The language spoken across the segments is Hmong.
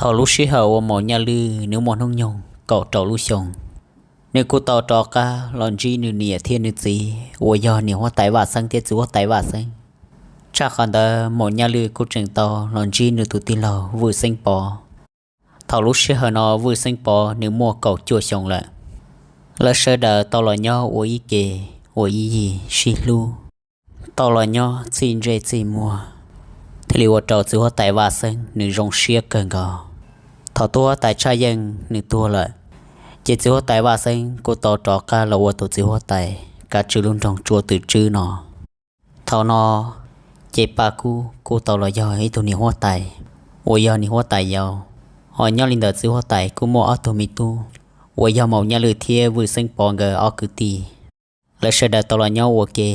Thaum lub sij hawm uas Maum Nyaj Lwj nws muaj hnub nyoog kaum rau lub xyoo, nws kuj tau rov qab los ntsib nws niam thiab nws txiv uas yog niam huab tais Vaj Xeeb thiab txiv huab tais Vaj Xeeb. Tshaj qhov ntawd Maum Nyaj Lwj kuj tseem tau los ntsib nws tus tij laug Vwj Xeeb Pov. Thaum lub sij hawm no Vwj Xeeb Pov nws muaj kaum cuaj xyoo lawm. Lawv sawv daws tau los nyob ua ib ke, ua ib yig sib hlub, tau los nyob txij ntsej txij muag, thiaj li ua rau txiv huab tais Vaj Xeeb nws zoo siab kawg nkaus. Thaum tub huab tais Tshaj Yeej nws tuag lawm, ces txiv huab tais Vaj Xeeb kuj tau rov qab los ua tus txiv huab tais kav tswj lub nroog Tsua Twm Tswb no. Thaum no ces Paj Kub kuj tau los yog ib tug niam huab tais uas yog niam huab tais yau. Ho nyob li ntawm txiv huab tais kuj muaj ob tug me tub uas yog Maum Nyaj Lwj thiab Vwj Xeeb Pov nkawd ob kwv tij. Lawv sawv daws tau los nyob ua ke,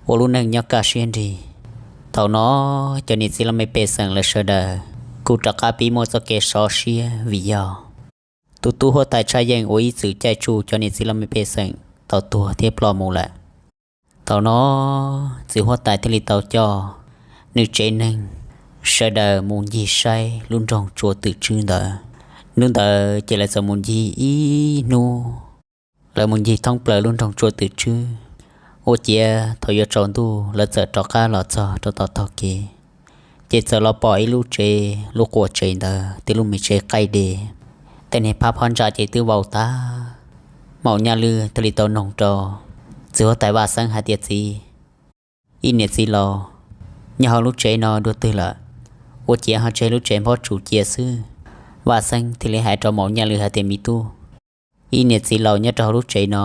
ua lub neej nyob kaj siab nrig. Thaum no cov niam txiv laj mej pej xeem lawv sawv daws kuj rov qab pib muaj txoj kev sov siab vim yog tus tub huab tais Tshaj Yeej uas ib txwm caij tsuj cov niam txiv laj mej pej xeem tau tuag thiab ploj mus lawm. Thaum no txiv huab tais thiaj li tau coj nws tsev neeg sawv daws mus ncig saib lub nroog Tsua Twm Tswb ntawd. Hnub ntawd ces lawv txawm mus ncig ib hnub, lawv mus ncig thoob plaws lub nroog Tsua Twm Tswb. Ua ciav thaum yuav tsaus ntuj lawv txawm rov qab los txog rau tom taug kev, ces txawm los pom ib lub tsev, lub quas tsev ntawd twb lub me tsev qaij de, tej niag phab phab ntsa ces twb vau tag. Maum Nyaj Lwj thiaj li tau noog rau txiv huab tais Vaj Xeeb hais tias, Txiv, ib niam txiv laus nyob hauv lub tsev no dua twg lawm? Ua ciav ho tseg lub tsev nphob tsuas cia xwb. Vaj Xeeb thiaj li hais rau Maum Nyaj Lwj hais tias, Me tub, ib niam txiv laus nyob rau hauv lub tsev no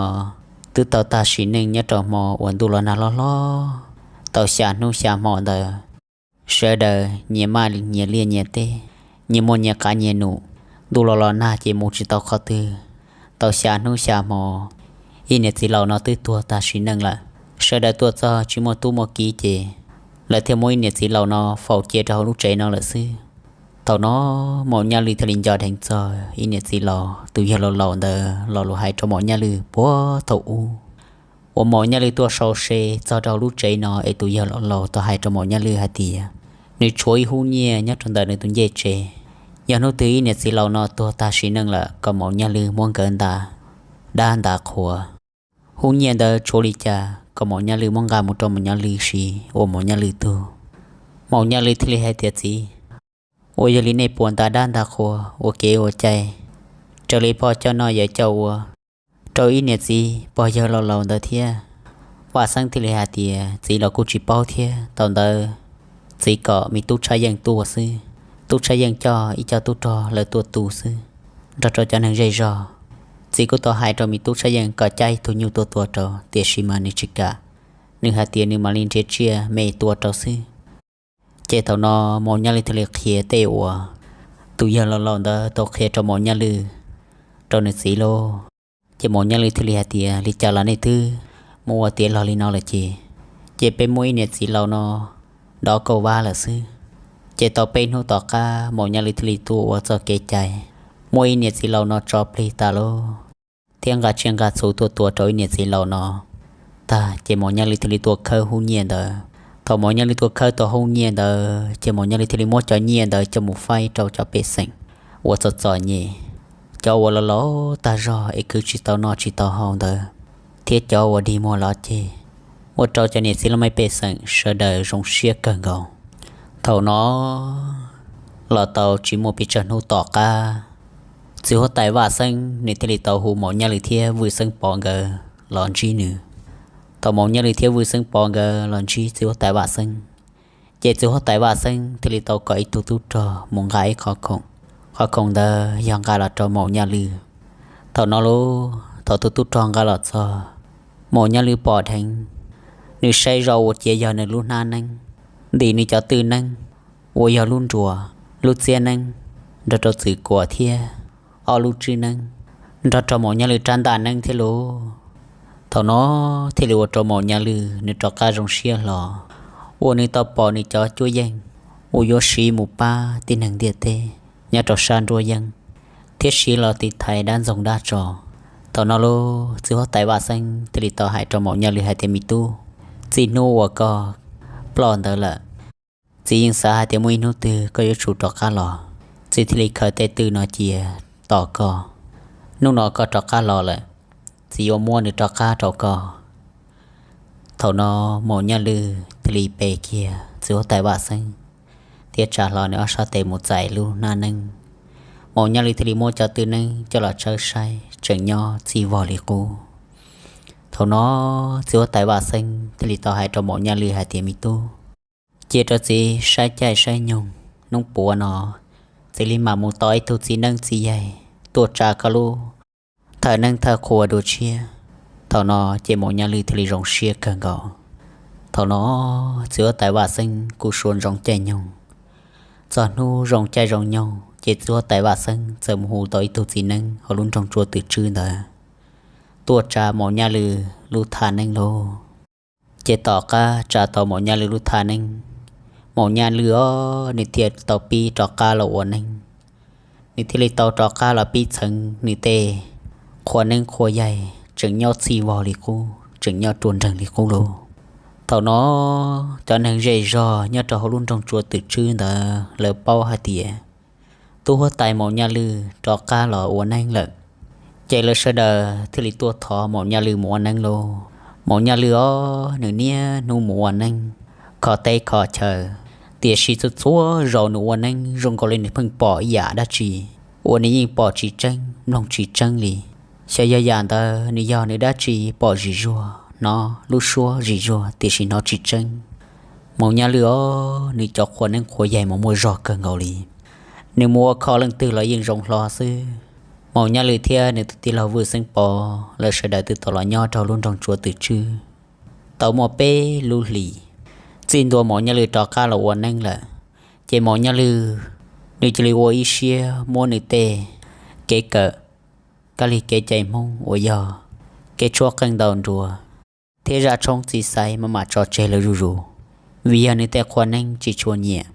twb tau tag sim neej nyob rau hmo uas ntuj los nag hlob hlob tau xya hnub xya hmo ntawd. Sawv daws nyias maj nyias liaj nyias teb, nyias muaj nyias qav nyias num, ntuj los los nag ces mus tsis tau qhov twg. Tau xya hnub xya hmo, ib niam txiv laus no twb tuag tag sim neej lawm. Sawv daws tuaj txog tsis muaj tub muaj ki ces lawv thiaj muab ib niam txiv laus no faus cia rau hauv lub tsev no lawm xwb. Thaum no Maum Nyaj Lwj thiaj li nco dheev txog ib niam txiv laus tus yawg laus laus ntawd lo lus hais rau Maum Nyaj Lwj puag thaum ub, uas Maum Nyaj Lwj tuaj sau se txog rau hauv lub tsev no es tus yawg laus laus tau hais rau Maum Nyaj Lwj hais tias, nws tshuav ib hub nyiaj nyob rau ntawm nws tus ncej tsev. Yog hnub twg ib niam txiv laus no tuag tag sim neej lawm kom Maum Nyaj Lwj muab nkawd nta dab nta qhua. Hub nyiaj ntawd tshuav li cas kom Maum Nyaj Lwj muab nqa mus rau Maum Nyaj Lwj siv uas Maum Nyaj Lwj tuag. Maum Nyaj Lwj thiaj li hais tias, Txiv, uas yog li nej puas nta dab nta qhua ua kev ua cai, raws li pog coj noj yawm coj ua rau ib niam txiv pog yawg laus laus ntawd thiab? Vaj Xeeb thiaj li hais tias, Txiv los kuj tsis paub thiab, thaum ntawd txiv kom me tub Tshaj Yeej tuaj xwb. Tub Tshaj Yeej coj ib co tub rog lawv tuaj tu xwb, nrog rau cov neeg zej zog. Txiv kuj tau hais rau me tub Tshaj Yeej kom caij ib tug nyuj tuaj tua rau, tiam sis mas nws tsis kam. Nws hais tias nws mam li nrhiav tsiaj me tua rau xwb. Ces thaum no Maum Nyaj Lwj thiaj li qhia tej uas tus yawg laus laus ntawd tau qhia rau Maum Nyaj Lwj rau nws txiv lauj. Ces Maum Nyaj Lwj thiaj li hais tias, Li cas los nej twb mus ua tiav los li no lawm ces, ces peb muab ib niam txiv laus no dov kauj vab lawm xwb. Ces tau peb hnub tom qab Maum Nyaj Lwj thiaj li tuaj ua txoj kev cai, muab ib niam txiv laus no tso plig tas lauj, thiab nqa tsiaj nqa txhu tuaj tua rau ib niam txiv laus no tag, ces Maum Nyaj Lwj thiaj li tuaj khawb hub nyiaj ntawd. Thaum Maum Nyaj Lwj tuaj khawb tau hub nyiaj ntawd ces Maum Nyaj Lwj thiaj li muab cov nyiaj ntawd coj mus faib rau cov pej xeem uas txom txom nyem, cov uas laus laus tag zog es khwv tsis tau noj tsis tau haus ntawd, thiab cov uas dig muag lov ceg, ua rau cov niam txiv laj mej pej xeem sawv daws zoo siab kawg nkaus. Thaum no los tau tsis muaj pes tsawg hnub tom qab, txiv huab tais Vaj Xeeb nws thiaj li tau hu Maum Nyaj Lwj thiab Vwj Xeeb Pov nkawd los ntsib nws. Thaum Maum Nyaj Lwj thiab Vwj Xeeb Pov nkawd los ntsib txiv huab tais Vaj Xeeb, ces txiv huab tais Vaj Xeeb thiaj li tau kom ib tug tub rog mus nqa ib qhov khoom. Qhov khoom ntawd yog nqa los rau Maum Nyaj Lwj. Thaum no lauj, thaum tus tub rog nqa los txog, Maum Nyaj Lwj pom dheev, nws saib zoj ua ciav yog nws lub hnab neeb, ntim nws cov twj neeb uas yog lub nruas, lub txiab neeb, nrog rau txwm kuam thiab ob lub tswb neeb, nrog rau Maum Nyaj Lwj rab ntaj neeb thiab lauj. Thaum no thiaj li ua rau Maum Nyaj Lwj nws rov qab zoo siab hlo, uas nws tau pom nws cov cuab yeej uas yuav siv mus pab tib neeg ntiaj teb nyob rau sab nruab yeeb, thiab siv los tiv thaiv dab ntxoog dab tso. Thaum no lauj, txiv huab tais Vaj Xeeb thiaj li tau hais rau Maum Nyaj Lwj hais tias, Me tub, txij hnub uas koj ploj ntawd lawm, txiv yeej xav hais tias muaj ib hnub twg koj yuav tsum rov qab los. nws thiaj li khaws tej tw no cia tos koj. Hnub no koj rov qab los lawm, txiv yuav muab nws rov qab rau koj. Thaum no Maum Nyaj Lwj thiaj li pe kiag txiv huab tais Vaj Xeeb thiab tsa hlo nws ob sab tes mus txais lub hnab neeb. Maum Nyaj Lwj thiaj li muab cov tw neeb coj los tshawb saib, tseem nyob txij vog li qub. Thaum no txiv huab tais Vaj Xeeb thiaj li tau hais rau Maum Nyaj Lwj hais tias, Me tub, cia rau txiv saib caij saib nyoog, hnub puav no txiv li mam mus tos ib tug txiv neeb txiv yaig tuaj tsa koj lub thawj neeb thawj qhua dua tshiab. Thaum no ces Maum Nyaj Lwj thiaj li zoo siab kawg nkaus. Thaum no txiv huab tais Vaj Xeeb kuj suav ntsoov caij nyoog. Txog hnub zoo caij zoo nyoog ces txiv huab tais Vaj Xeeb txawm mus hu tau ib tug txiv neeb hauv lub nroog Tsua Twm Tswb ntawd tuaj tsa Maum Nyaj Lwj lub thaj neeb lauj. Ces tom qab tsa tau Maum Nyaj Lwj lub thaj neeb, Maum Nyaj Lwj os nws thiaj tau pib rov qab los ua neeb. Nws thiaj li tau rov qab los pib txheev nws tej qhua neeb qhua yaig tseem nyob txij vog li qub, tseem nyob ruaj nreeg li qub lauj. Thaum no cov neeg zej zog nyob rau hauv lub nroog Tsua Twm Tswb ntawd lawv paub hais tias tub huab tais Maum Nyaj Lwj rov qab los ua neeb lawm, ces lawv sawv daws thiaj li tuaj thov Maum Nyaj Lwj mus ua neeb lauj. Maum Nyaj Lwj os nws niaj hnub mus ua neeb kho teb kho chaw, tiam sis txhua txhua zaus nws ua neeb zoo nkaus li nws pheej pom ib yam dab tsi uas nws yeej pom tsis tseeb mloog tsis tseeb li. Xyov yog yam ntawd nws yog nws dab tsi pom zim zuag, hnov lub suab zim zuag tiam sis hnov tsis tseeb. Maum Nyaj Lwj os nws cov qhua neeb qhua yaig mas muaj zog kawg nkaus li. Nws mus ua kho leej twg los yeej zoo hlo xwb. Maum Nyaj Lwj thiab nws tus tij laug Vwj Xeeb Pov lawv sawv daws twb tau los nyob rau lub nroog Tsua Twm Tswb tau muaj peb lub hlis. Txij ntua Maum Nyaj Lwj rov qab los ua neeb lawm, ces Maum Nyaj Lwj nws cia li ua ib siab muab nws tej kev kawm, kab lig kev cai Hmoob uas yog kev tshuab qeej ntaus nruas thiab zaj tshoob txiv xaiv maj mam tso tseg lawm zuj zus, vim yog nws tej qhua neeb tsis tshua nyiam.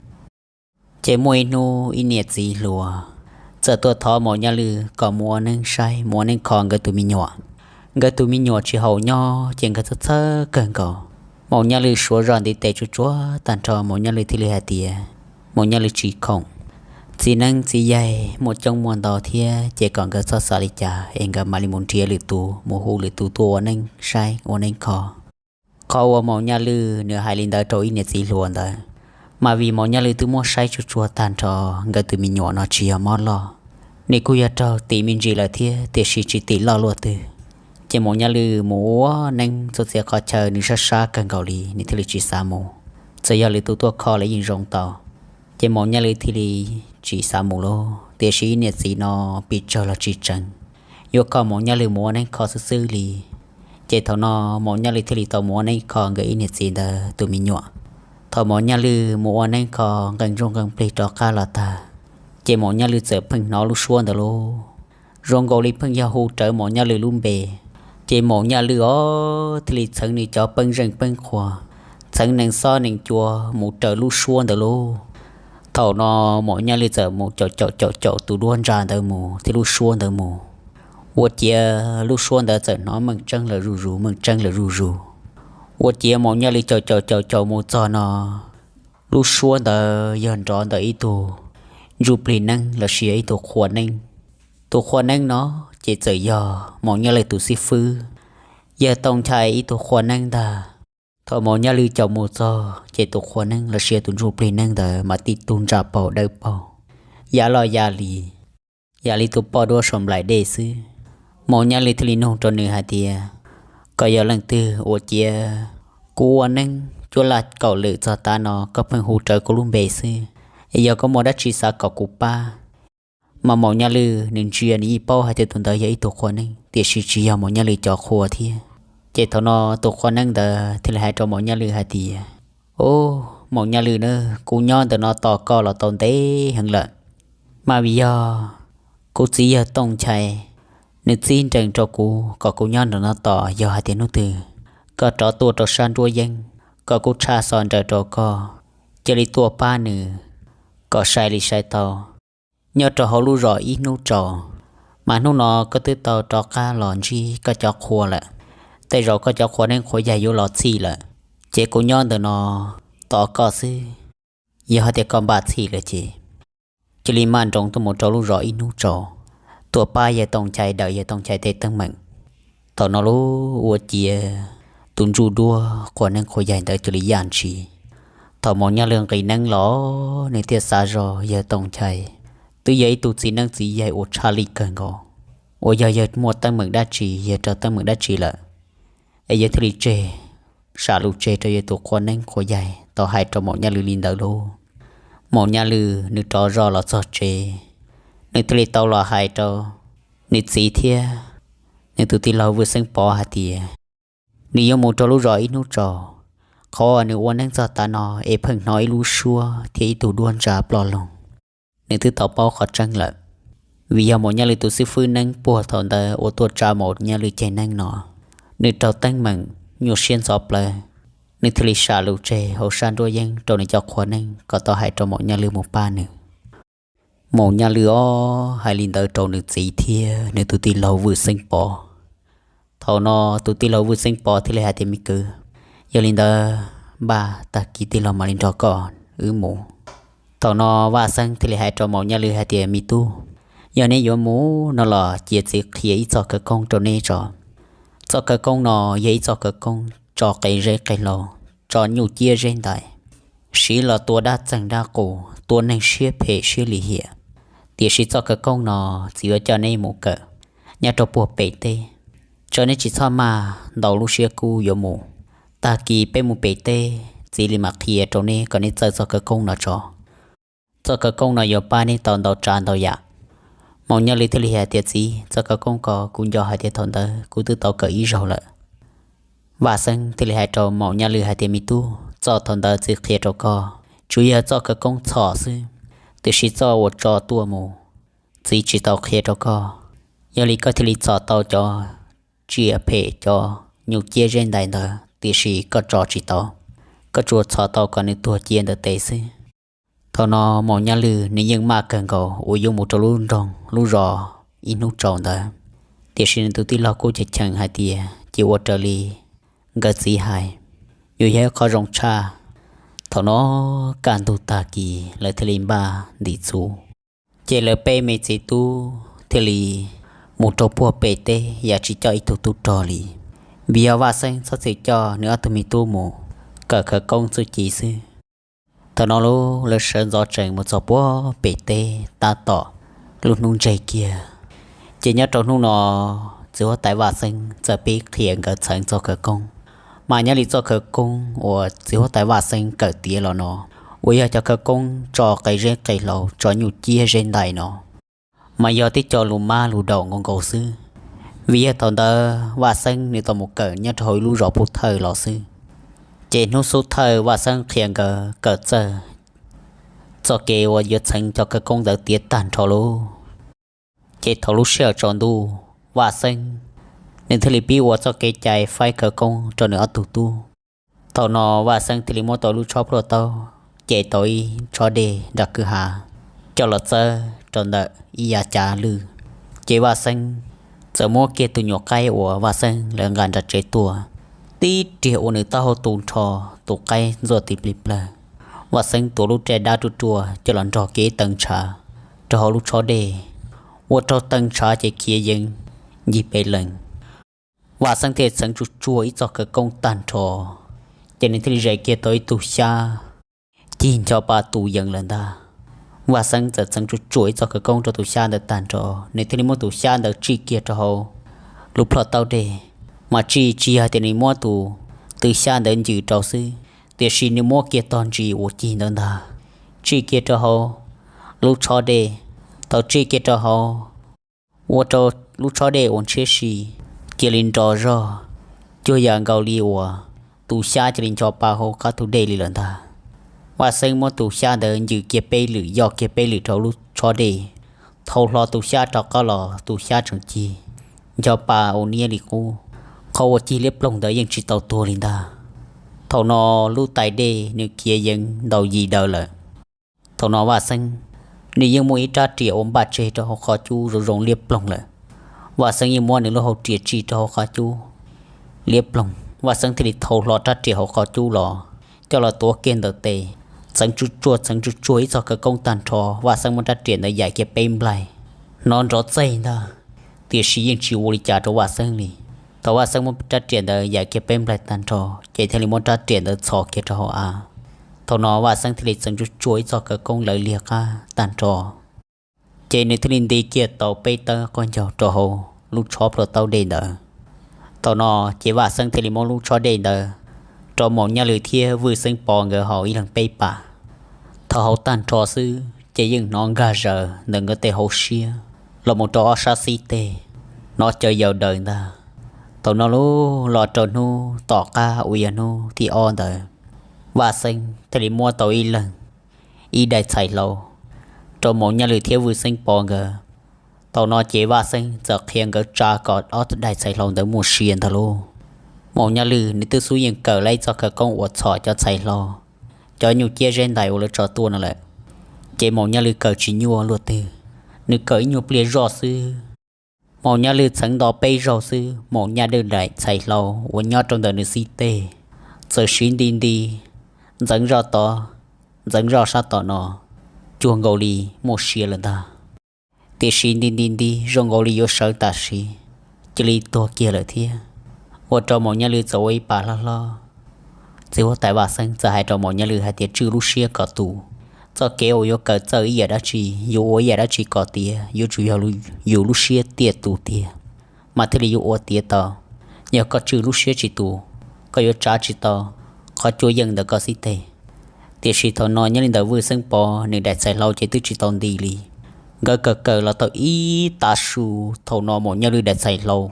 Ces muaj ib hnub ib niam txiv hluas txawm tuaj thov Maum Nyaj Lwj kom mus ua neeb saib, mus ua neeb kho nkawd tus me nyuam. Nkawd tus me nyuam tsis haum nyob ces nkawd txhawj txhawj kawg nkaus. Maum Nyaj Lwj suav zog ntiv tes tsuag tsuag tag nrho, Maum Nyaj Lwj thiaj li hais tias Maum Nyaj Lwj tsis khoom. Txiv neeb txiv yaig muaj coob muaj ntau thiab, ces kom nkawd txhob xav li cas es nkawd mam li mus nrhiav lwm tus, mus hu lwm tus tuaj ua neeb saib ua neeb kho. Qhov uas Maum Nyaj Lwj nws hais li ntawd rau ib niam txiv hluas ntawd, mas vim Maum Nyaj Lwj twb muab saib tsuag tsuag tag nrho, nkawd tus me nyuam no tsis yog mob loj. Nws kuj yog raug tim me ntsis lawm thiab, tiam sis tsis tim loj luaj twg. Ces Maum Nyaj Lwj mus ua neeb txhua txhia qhov chaw nws sab sab kawg nkaus li, nws thiaj li tsis xav mus. Txawm yog lwm tus tuaj kho los yeej zoo tau. Ces Maum Nyaj Lwj thiaj li tsis xav mus lauj, tiam sis ib niam txiv no pes tsawg los tsis tseev, yuav kom Maum Nyaj Lwj mus ua neeb kho xwb xwb li. Ces thaum no Maum Nyaj Lwj thiaj li tau mus ua neeb kho nkawd ib niam txiv ntawd tus me nyuam. Thaum Maum Nyaj Lwj mus ua neeb kho nqee ntsuj nqee plig rov qab los tag, ces Maum Nyaj Lwj txawm pheej hnov lub suab ntawd lauj, zoo nkaus li pheej yog hu rawv Maum Nyaj Lwj lub npe. Ces Maum Nyaj Lwj os thiaj li txheev nws cov peeb zeej peeb qhua, txheev nees xob nees cua mus raws lub suab ntawd lauj. Thaum no Maum Nyaj Lwj txawm mus caum caum caum caum tus duab ntsa ntawd mus thiab lub suab ntawd mus, ua ciav lub suab ntawd txawm hnov meej tseeb lawm zuj zus, meej tseeb lawm zuj zus. Ua ciav Maum Nyaj Lwj caum caum caum caum mus txog no, lub suab ntawd yog nrov ntawm ib tug ntsuj plig neeb los sis yog ib tug qhua neeb. Tus qhua neeb no ces txawm yog Maum Nyaj Lwj tus xib fwb, yawg Tooj Nchai ib tug qhua neeb ntag. Thaum Maum Nyaj Lwj caum mus txog ces tus qhua neeb los sis yog tus ntsuj plig neeb ntawd mas tib tug ntsa paug dawb paug, ya loj ya li, yam li tus poj duab saum nplaim dej xwb. Maum Nyaj Lwj thiaj li nug rau nws hais tias, Koj yog leej twg? Ua ciav kuv ua neeb cuaj laj kaum lwm txog tav no koj pheej hu rawv kuv lub npe xwb, es yog koj muaj dab tsi xav kom kuv pab? Mas Maum Nyaj Lwj nws ntsia nws yeej paub hais tias tus ntawd yog ib tug qhua neeb, tiam sis tsis yog Maum Nyaj Lwj cov qhua thiab. Ces thaum no tus qhua neeb ntawd thiaj li hais rau Maum Nyaj Lwj hais tias, Au, Maum Nyaj Lwj na, kuv nyob ntawm no tos koj los tau ntev heev lawm. Mas vim yog kuv txiv yawg Tooj Nchai, nws txib nrees rau kuv kom kuv nyob ntawm no tos, yog hais tias hnub twg koj rov tuaj rau sab nruab yeeb, kom kuv tshaj xov nrawm rau koj, cia li tuaj pab nws kom sai li sai tau nyob rau hauv lub zos ib hnub tsaus. Mas hnub no koj twb tau rov qab los ntsib koj cov qhua lawm, tej zaum koj cov qhua neeb qhua yaig yuav los txhij lawm, ces kuv nyob ntawm no tos koj xwb. Yog hais tias koj npaj txhij lawm ces cia li maj nroos tuaj mus rau lub zos ib hnub tsaus, tuaj pab yawg Tooj Nchai, dawm yawg Tooj Nchai tej teeb meem. Thaum no lub ua ciav tus ntsuj duab qhua neeb qhua yaig ntawd cia li yaj ntshis. Thaum Maum Nyaj Lwm nqis neeb los, nws thiaj xav zog yawg Tooj Nchai twb yog ib tug txiv neeb txiv yaig uas tshaj lij kawg nkaus, uas yog yawg muaj teeb meem dab tsi, yawg raug teeb meem dab tsi lawm, es yawg thiaj li tseg, sam lus tseg rau yawg tus qhua neeb qhua yaig tau hais rau Maum Nyaj Lwm li ntawd lauj. Maum Nyaj Lwm nws rov zog los txog tsev, nws thiaj li tau los hais rau nws txiv thiab nws tus tij laug Vwj Xeeb Pov hais tias nws yuav mus rau lub zos ib hnub tsaus, qhov uas nws ua neeb txog tav no es pheej hnov ib lub suab thiab ib tug duab ntsa ploj loog. Nws twb tau paub qhov tseeb lawm, vim yog Maum Nyaj Lwm tus xib fwb neeb puag thaum ntawd uas tuaj tsa Maum Nyaj Lwm ceg neeb no, nws raug teeb meem nyuaj siab ntxhov plawv, nws thiaj li sam lus tseg hauv sab nruab yeeb rau nws cov qhua neeb kom tau hais rau Maum Nyaj Lwm mus pab nws. Maum Nyaj Lwm ob hais li ntawd rau nws txiv thiab nws tus tij laug Vwj Xeeb Pov. Thaum no tus tij laug Vwj Xeeb Pov thiaj li hais tias, me kwv, yog li ntawd npaj tag kis tij laug mam li nrog koj wb mus. Thaum no Vaj Xeeb thiaj li hais rau Maum Nyaj Lwm hais tias, me tub, yog neb yuav mus no los cia txiv qhia ib txoj khawv koob rau neb tso. Txoj khawv koob no yog ib txoj khawv koob tso qe zeb qe hlau, tso nyuj ciab zeb ntais, siv los tua dab txeeg dab qus, tua neeg siab phem siab lim hiam. Tiam sis txoj khawv koob no txiv yuav coj neb mus kawm nyob rau puag pem teb, tso neb tsis txhob maj ntau lub siab kub yuav mus. Tag kis peb mus pem teb, txiv li mam qhia rau neb kom neb txawj txoj khawv koob no tso. Txoj khawv koob no yuav pab neb tau ntau tsav ntau yam. Maum Nyaj Lwm thiaj li hais tias, txiv, txoj khawv koob ko kuv nco hais tias thaum ntawd kuv twb tau kawm ib zaug lawm. Vaj Xeeb thiaj li hais rau Maum Nyaj Lwm hais tias, me tub, txoj thaum ntawd txiv qhia rau koj tsuas yog txoj khawv koob txhom xwb, tiam sis txoj uas tso tuaj mus, txiv tsis tau qhia rau koj. Yog li koj thiaj li txhom tau cov tsiaj phem, cov nyuj ciab zeb ntais ntawd, tiam sis koj tso tsis tau, koj tsuas txhom tau kom nws tuag cia ntawm tes xwb. Thaum no Maum Nyaj Lwm nws yeej maj kawg nkaus uas yuav mus rau lub nroog lub zos ib hnub tsaus ntawd, tiam sis nws tus tij laug kuj cheem cheem hais tias cia ua raws li nkawd txiv hais, yuav yog ib qho zoo tshaj. Thaum no kaj ntug tag kis lawv thiaj li npaj ntim txhuv, ces lawv peb me txiv tub thiaj li mus rau puag pem teb yam tsis coj ib tug tub rog li, vim yog Vaj Xeeb txhob txwm coj nws ob tug me tub mus kawm khawv koob txuj ci xwb. Thaum no lub lawv sawv ntxov tsees mus txog puag pem teb tab tom lub hnub ntseg kiag, ces nyob rau hnub no txiv huab tais Vaj Xeeb txawm pib qhia nkawd txheev txoj khawv koob. Mas nyob li txoj khawv koob uas txiv huab tais Vaj Xeeb kawm tiav los no, uas yog cov khawv koob tso qe zeb qe hlau, tso nyuj ciab zeb ntais no, mas yog tib co lus mab lus daum nkaus nkaus xwb. Vim yog thaum ntawd Vaj Xeeb nws tau mus kawm nyob rau hauv ib lub zos pub thawj los xwb, ces hnub xub thawj Vaj Xeeb qhia nkawd kawm txawj txoj kev uas yuav txheev cov khawv koob ntawd tiav tag nrho lauj. Ces thaum lub sij hawm tsaus ntuj, Vaj Xeeb nws thiaj li pib ua txoj kev cai faib khawv koob rau nws ob tug tub. Thaum no Vaj Xeeb thiaj li muab tau lub tshob plhuaj taub, ces tau ib tshob dej nram kwj ha coj los txawb rau ntawm ib yav cav lwj. Ces Vaj Xeeb txawm muab kiag tus nyuam qaib uas Vaj Xeeb lawv nqa nram tsev tuaj, tib riam ua nws taub hau tu nrho, tus qaib ntxuaj tis plig plawg. Vaj Xeeb tuav lub raj dab ruaj ruaj coj los nrog kiag ib tee ntshav rau hauv lub tshob dej, ua rau tee ntshav ces khiav yees ncig pem lees. Vaj Xeeb thiaj txheev tsuj tsuag ib txoj khawv koob tag nrho, ces nws thiaj li zais kiag tau ib tug xyab cig ncho pa tu yees lawm ntag. Vaj Xeeb txawm txheev tsuj tsuag ib txoj khawv koob rau tus xyab ntawd tag nrho, nws thiaj li muab tus xyab ntawd tsij kiag rau hauv lub plhuaj taub dej. Mas tsij tsis yog tias nws muab tus tw xyab ntawd ncws rau xwb, tiam sis nws muab kiag tog ntsis uas cig ntawd ntag, tsij kiag rau hauv lub tshob dej. Thaum tsij kiag rau hauv, ua rau lub tshob dej uas ntshiab si cia li nro zog, cuag yam nkaus li uas tus xyab cia li ncho pa hauv qab tus dej li lawm ntag. Vaj Xeeb muab tus xyab ntawd ncws kiag peb lwm, yoj kiag peb lwm rau lub tshob dej. Thau hlo tus xyab rov qab los, tus xyab tseem cig ncho pa ua niab li qub. Qhov uas cig liab ploog ntawd yeej tsis tau tuag li ntag. Thaum no lub tais dej nws khiav yees ntaus yim daws lawm. Thaum no Vaj Xeeb nws yeej muaj ib rab riam uas npaj tseg rau hauv qhov cub zoo zoo liab ploog lawm. Vaj Xeeb yeej muab nws lub hau riam tsij rau hauv qhov cub liab ploog, Vaj Xeeb thiaj li thau hlo rab riam hauv qhov cub los, coj los tuav kiag ntawm tes. txeev tsuj tsuag txeev tsuj tsuag ib txoj khawv koob tag nrho, Vaj Xeeb muab rab riam ntawd yaim kiag peb nplaig, hnov nrov txaig ntag. Tiam sis yeej tsis ua li cas rau Vaj Xeeb li. Thaum Vaj Xeeb muab rab riam ntawd yaim kiag peb nplaig tag nrho, ces thiaj li muab rab riam ntawd txhos kiag rau hauv av. Thaum no Vaj Xeeb thiaj li txeev tsuj tsuag ib txoj khawv koob lawv liag qab tag nrho, ces nws thiaj li nti kiag tau peb tawb qaub ncaug rau hauv lub tshob plhuav taub dej ntawd. Thaum no ces Vaj Xeeb thiaj li muab lub tshob dej ntawd rau Maum Nyaj Lwm thiab Vwj Xeeb Pov nkawd haus ib leeg peb pas. Thaum haus tag nrho xwb ces yeej hnov nkag zaws ntawm nkawd tej hauv siab los mus rau ob sab xib teg, hnov caws yaws daws ntag. Thaum no los rau hnub tom qab uas yog hnub thib ob ntawd, Vaj Xeeb thiaj li muab tau ib leeg ib daim txhais hlau rau Maum Nyaj Lwm thiab Vwj Xeeb Pov nkawd. Thaum no ces Vaj Xeeb txawm qhia nkawd tsa kom ob daim txhais hlau ntawd muaj sia ntag lauj. Maum Nyaj Lwm nws twb xub yeej kawm lawm ib txoj khawv koob uas txhom cov txhais hlau, cov nyuj ciab zeb ntais uas lawv tso tuaj no lawm, ces Maum Nyaj Lwm kawm tsis nyuaj luaj twg, nws kawm ib nyuag pliag zoj xwb. Maum Nyaj Lwm txheev nto peb zaug xwb, Maum Nyaj Lwm daim txhais hlau uas nyob rau ntawm nws xib teg txawm siv nti nti, ntxeev zoj tod, ntxeev zoj sab tom no, cuag nkaus li muaj sia lawm ntag. Tiam sis nti nti nti zoo nkaus li yuav sawv tam sim cia li tuag kiag lawm thiab, ua rau Maum Nyaj Lwm txawm ua ib pas hlob hlob. Txiv huab tais Vaj Xeeb txawm hais rau Maum Nyaj Lwm hais tias tswj lub siab kom tus, txoj kev uas yuav kawm txawj ib yam dab tsi, yuav ua ib yam dab tsi kom tiav yuav tsum yog yus lub siab tiaj tus tiag mas thiaj li yuav ua tiav tau. Yog koj tswj lub siab tsis tus, koj yuav tsav tsis tau qhov cuab yeej ntawm koj xib teg. Tiam sis thaum no nyob li ntawm Vwj Xeeb Pov nws daim txhais hlau ces twb tsis tau nti li. Nkawd kawm kawm los tau ib tav su, thaum no Maum Nyaj Lwm daim txhais hlau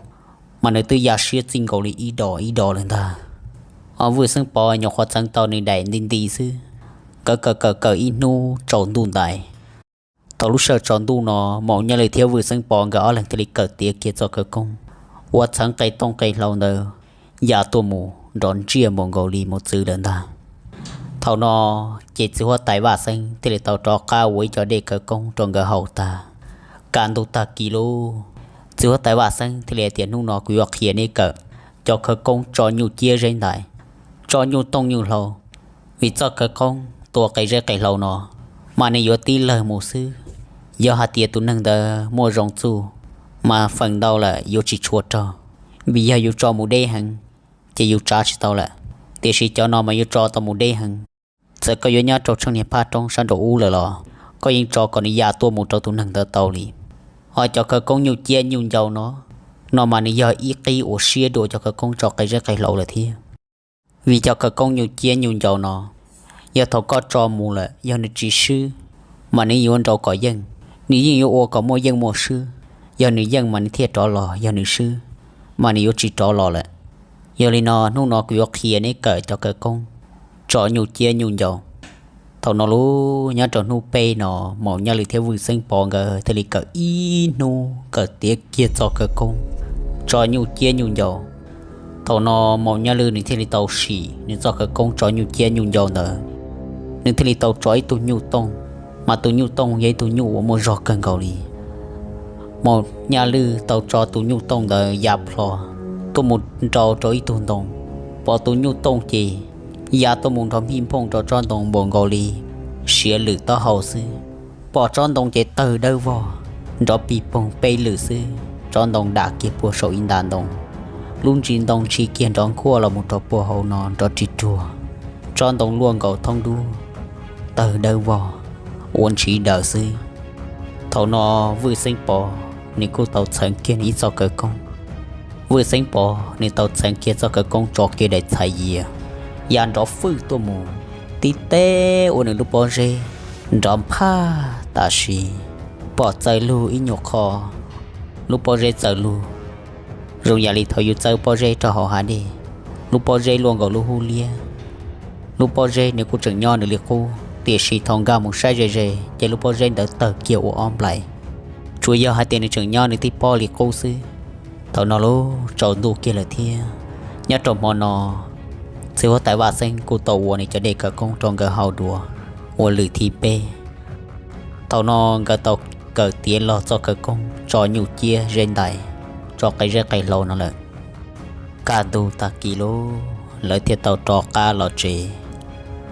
mas nws twb ya siab txij nkaus li ib dos ib dos lawm ntag. Ho Vwj Xeeb Pov nyuam qhuav txheev tau nws daim nti nti xwb, nkawd kawm kawm kawm ib hnub tsaus ntuj ntais. Thaum lub sij hawm tsaus ntuj no, Maum Nyaj Lwm thiab Vwj Xeeb Pov nkawd ob leeg thiaj li kawm tiav kiag txoj khawv koob uas txheev qe tooj qe hlau ntawd ya tuaj mus nrov ntsiaj npaum nkaus li mus txwv lawm ntag. Thaum no ces txiv huab tais Vaj Xeeb thiaj li tau rov qab ua ib co dej khawv koob rau nkawd haus tag. Kaj ntug tag kis lub, txiv huab tais Vaj Xeeb thiaj li hais tias hnub no kuv yuav qhia neb kawm cov khawv koob tso nyuj ciab zeb ntais, tso nyuj tooj nyuj hlau. Vim txoj khawv koob tua qe zeb qe hlau no mas nws yuav tib lawg mus xwb. Yog hais tias tus neeg ntawd muaj zoo txuj mas feem ntau lawm yuav tsis tshua raug, vim yog yus tso mus deb heev ces yus tsav tsis tau lawm. Tiam sis cov no mas yuav tso tau mus deb heev. Txawm koj yuav nyob rau tsheej niag phab roob sab nraum ub lawm los koj yeej tso kom nws ya tuaj mus rau tus neeg ntawd tau li. Ho cov khawv koob nyuj ciab nyuj ncau no, no mas nws yog ib qib uas siab dua cov khawv koob tso qe zeb qe hlau lawm thiab. Vim cov khawv koob nyuj ciab nyuj ncau no, yog thaum koj tso mus lawm yog nws tsis swb mas nws yuav nrau kom yeej, nws yeej yuav ua kom muaj yeej muaj swb. Yog nws yeej mas nws thiaj rov los, yog nws swb mas nws yuav tsis rov los lawm. Yog li no hnub no kuv yuav qhia neb kawm cov khawv koob tso nyuj ciab nyuj ncau. Thaum no lub nyob rau hnub peb no, Maum Nyaj Lwm thiab Vwj Xeeb Pov nkawd thiaj li kawm ib hnub kawm tiav kiag txoj khawv koob tso nyuj ciab nyuj ncau. Thaum no Maum Nyaj Lwm nws thiaj li tau sim nws txoj khawv koob tso nyuj ciab nyuj ncau ntawd, nws thiaj li tau tso ib tug nyuj tooj, mas tus nyuj tooj yog ib tug nyuj uas muaj zog kawg nkaus li. Maum Nyaj Lwm tau tso tus nyuj tooj ntawd ya plho tuaj mus nrau rau ib tug ntoo, pom tus nyuj tooj ces ya tuaj mus nrov mij nphooj rau tsob ntoo npaum nkaus li siav lwm taub hau xwb. Pom tsob ntoo ces tawg dawb vog, nrov pig poog peb lwm xwb, tsob ntoo dam kiag puag saum ib nta ntoo. Lub ntsis ntoo ntshis kiag nrov nkuaj los mus rau puag hauv no nrov ris ruag, tsob ntoo luaj nkaus thoob dub, tawg dawb vog, ua ntshiv daws xwb. Thaum no Vwj Xeeb Pov nws kuj tau txheev kiag nws ib txoj khawv koob. Vwj Xeeb Pov nws tau txheev kiag txoj khawv koob tso kiag daim txhais yias, ya nrov fwj tuaj mus, tib teb ua nws lub pob zeb nrov nphaj tam sim, pom txawg lug ib nyuag qho, lub pob zeb txawg lug zoo yam li thaum yus txawb pob zeb rau hauv hav dej, lub pob zeb luaj nkaus lub hub liab. Lub pob zeb nws kuj tseem nyob nws li qub, tiam sis thaum nkag mus saib ze ze ces lub pob zeb ntawd tawg kiag ua ob nplais, tsuas yog hais tias nws tseem nyob nws tib pob li qub xwb. Thaum no lub tsaus ntuj kiag lawm thiab, nyob rau hmo no txiv huab tais Vaj Xeeb kuj tau ua nws cov dej khawv koob rau nkawd haus dua ua lwm thib peb. Thaum no nkawd tau kawm tiav los txoj khawv koob tso nyuj ciab zeb ntais, tso qe zeb qe hlau no lawm. Kaj ntug tag kis lub lawv thiaj tau rov qab los tsev.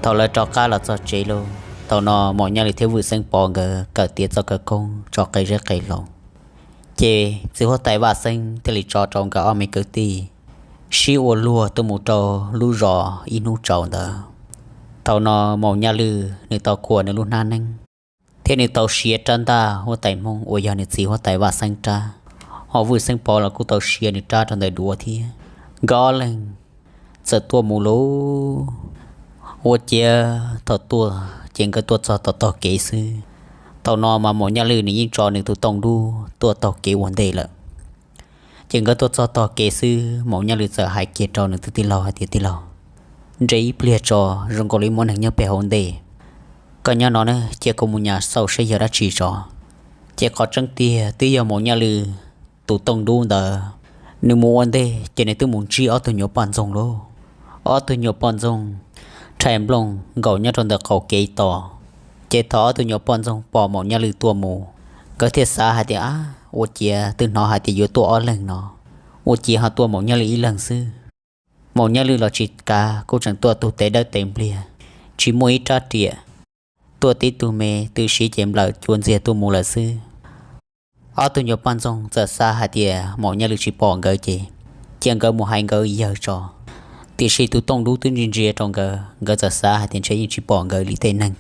Thaum lawv rov qab los txog tsev lauj, thaum no Maum Nyaj Lwm thiab Vwm Xeeb Pov nkawd kawm tiav txoj khawv koob tso qe zeb qe hlau, ces txiv huab tais Vaj Xeeb thiaj li tso rau nkawd ob me kwv tij sib ua luag tuaj mus rau lub zos ib hnub tsaus ntawd. Thaum no Maum Nyaj Lwm nws tau khuam nws lub hnab neeb thiab nws tau siav rab ntaj huab tais Hmoob uas yog nws txiv huab tais Vaj Xeeb rab, ho Vwj Xeeb Pov los kuj tau siav nws rab rau ntawm duav thiab. Nkawd ob leeg txawm tuaj mus lauj. Ua ciav thaum tuaj ces nkawd tuaj txog tom tog kev xwb. Thaum no mas Maum Nyaj Lwm nws yeej tso nws tus tooj dub tuaj taug kev ua ntej lawm. Ces nkawd tuaj txog tog kev xwb, Maum Nyaj Lwm txawm hais kiag rau nws tus tij laug hais tias, Tij laug, nres ib pliag tso, zoo nkaus li muaj neeg nyob pem hauv ntej. Koj nyob no na, cia kuv mus nyas xauj saib yog dab tsi tso. Ces qhov tseeb tiag twb yog Maum Nyaj Lwm tus tooj dub ntawd, nws mus ua ntej ces nws twb mus ntsib ob tug nyuam poj ntxoog lauj. Ob tug nyuam poj ntxoog rhais nplooj nkaus nyob rau ntawm qaum kev tos. Ces thaum ob tug nyuam poj ntxoog pom Maum Nyaj Lwm tuaj mus, nkawd thiaj xav hais tias, Ab, ua ciav twb hnov hais tias yuav tuaj ob leeg no, ua ciav ho tuaj Maum Nyaj Lwm ib leeg xwb. Maum Nyaj Lwm los tsis kav, kuj tseem tuaj tug tes dawb tes npliag, tsis muaj ib rab riam, tuaj tib tug me tw siv ces nplawm cua ntxiag tuaj mus lawm xwb. Ob tug nyuam poj ntxoog txawm xav hais tias Maum Nyaj Lwm tsis pom nkawd ces cia nkawd mus hais nkawd yawg tso. Tiam sis tus tooj dub twb ntsia ntsia rau nkawd, nkawd txawm xav hais tias ntshe yeej tsis pom nkawd li tej neeg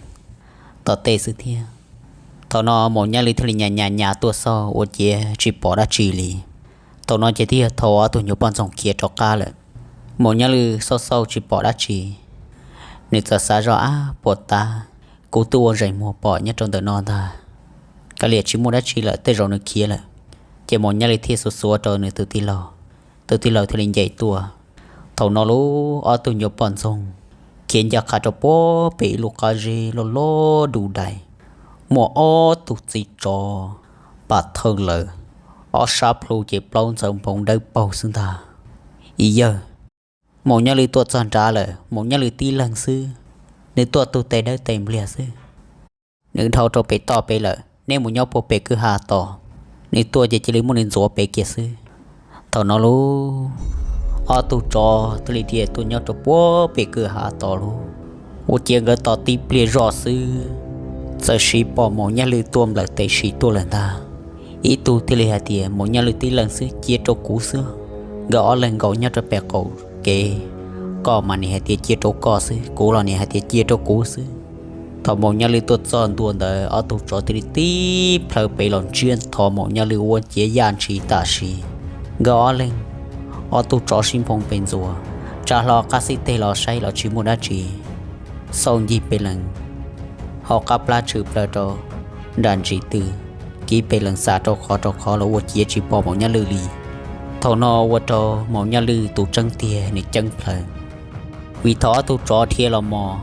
tom tej xwb thiab. Thaum no Maum Nyaj Lwm thiaj li nyas nyas nyas tuaj xauj ua ciav tsis pom dab tsi li. Thaum no ces twb yog thaum ob tug nyuam poj ntxoog khiav rov qab lawm. Maum Nyaj Lwm xauj xauj tsis pom dab tsi, nws txawm xav zoj, Ab, puas tab, kuv twb ua zeem muag pom nyob rau ntawm no ntag, kav liam tsis muaj dab tsi lawm, tej zaum nws khiav lawm. Ces Maum Nyaj Lwm thiaj xuav xuav rau nws tus tij laug, tus tij laug thiaj li ncaim tuaj. Thaum no lauj, ob tug nyuam poj ntxoog khiav ncaj qha rau puag pem ib lub qab zeb loj loj du dais, muaj ob tug txiv tsov pam thawj lawm, ob sab plhu ces plaub ntxawv npoo dawb paug xwb ntag. Ib yawg, Maum Nyaj Lwm tuaj txog nrad lawm, Maum Nyaj Lwm tib leeg xwb, nws tuaj tug tes dawb tes npliag xwb. Nws dhau rau pem toj pem lawm, neb mus nyob puag pem kwj ha tos. Nws tuaj ces cia li muab nws ntxuav pem kiag xwb. Thaum no lauj, ob tug tsov thiaj li dhia tuaj nyob rau puag pem kwj ha tos lauj. Ua ciav nkawd tos tib pliag zoj xwb, txawm sis pom Maum Nyaj Lwm tuaj nplawm tes sis tuaj lawm ntag. Ib tug thiaj li hais tias, Maum Nyaj Lwm tib leeg xwb, cia rau kuv xwb. Nkawd ob leeg nkaum nyob rau pem qaum kev, koj mas nim hais tias cia rau koj xwb, kuv los nim hais tias cia rau kuv xwb. Thaum Maum Nyaj Lwm tuaj txog ntua ntawd, ob tug tsov thiaj li tib plhaw pem los ntsiab nthos Maum Nyaj Lwm ua ciav yaj ntshis tam sim. Nkawd ob leeg, ob tug tsov sib nphoo pes ntxuas, tsa hlo qab xib teg los saib los tsis muaj dab tsi. Xauj ncig pes lees, hauv qab plab tshwm plaws rau nram ntsis tw, kiv pes lees xam rau qhov rau qhov los ua ciav tsis pom Maum Nyaj Lwm li. Thaum no ua rau Maum Nyaj Lwm tus tseeb tiag nws ceeb plhaws, vim thaum ob tug tsov dhia los mos,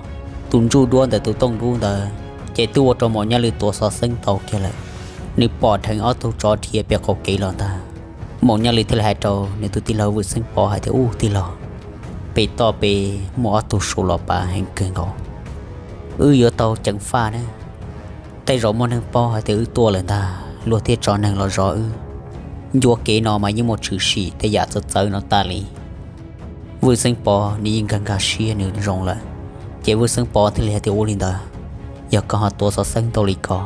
tus ntsuj duab ntawm tus tooj dub ntawd ces twb ua rau Maum Nyaj Lwm tuav xov xeeb tau kiag lawm. Nws pom dheev ob tug tsov dhia pem qaum kev los ntag. Maum Nyaj Lwm thiaj li hais rau nws tus tij laug Vwj Xeeb Pov hais tias, Ub tij laug, pem toj pem muaj ob tug suav los pav heev kawg nkaus, wb yuav tau ceev faj na. Tej zaum muaj neeg paub hais tias wb tuaj lawm ntag, luag thiaj tso neeg los zov wb. Ncua kev no mas yeej muaj tshwm sim tej yam txawv txawv no tas li. Vwj Xeeb Pov nws yeej nkag nkag siab nws zoo lawm, ces Vwj Xeeb Pov thiaj li hais tias, Ua li ntawd, yog koj ho tuav xov xeeb tau li ko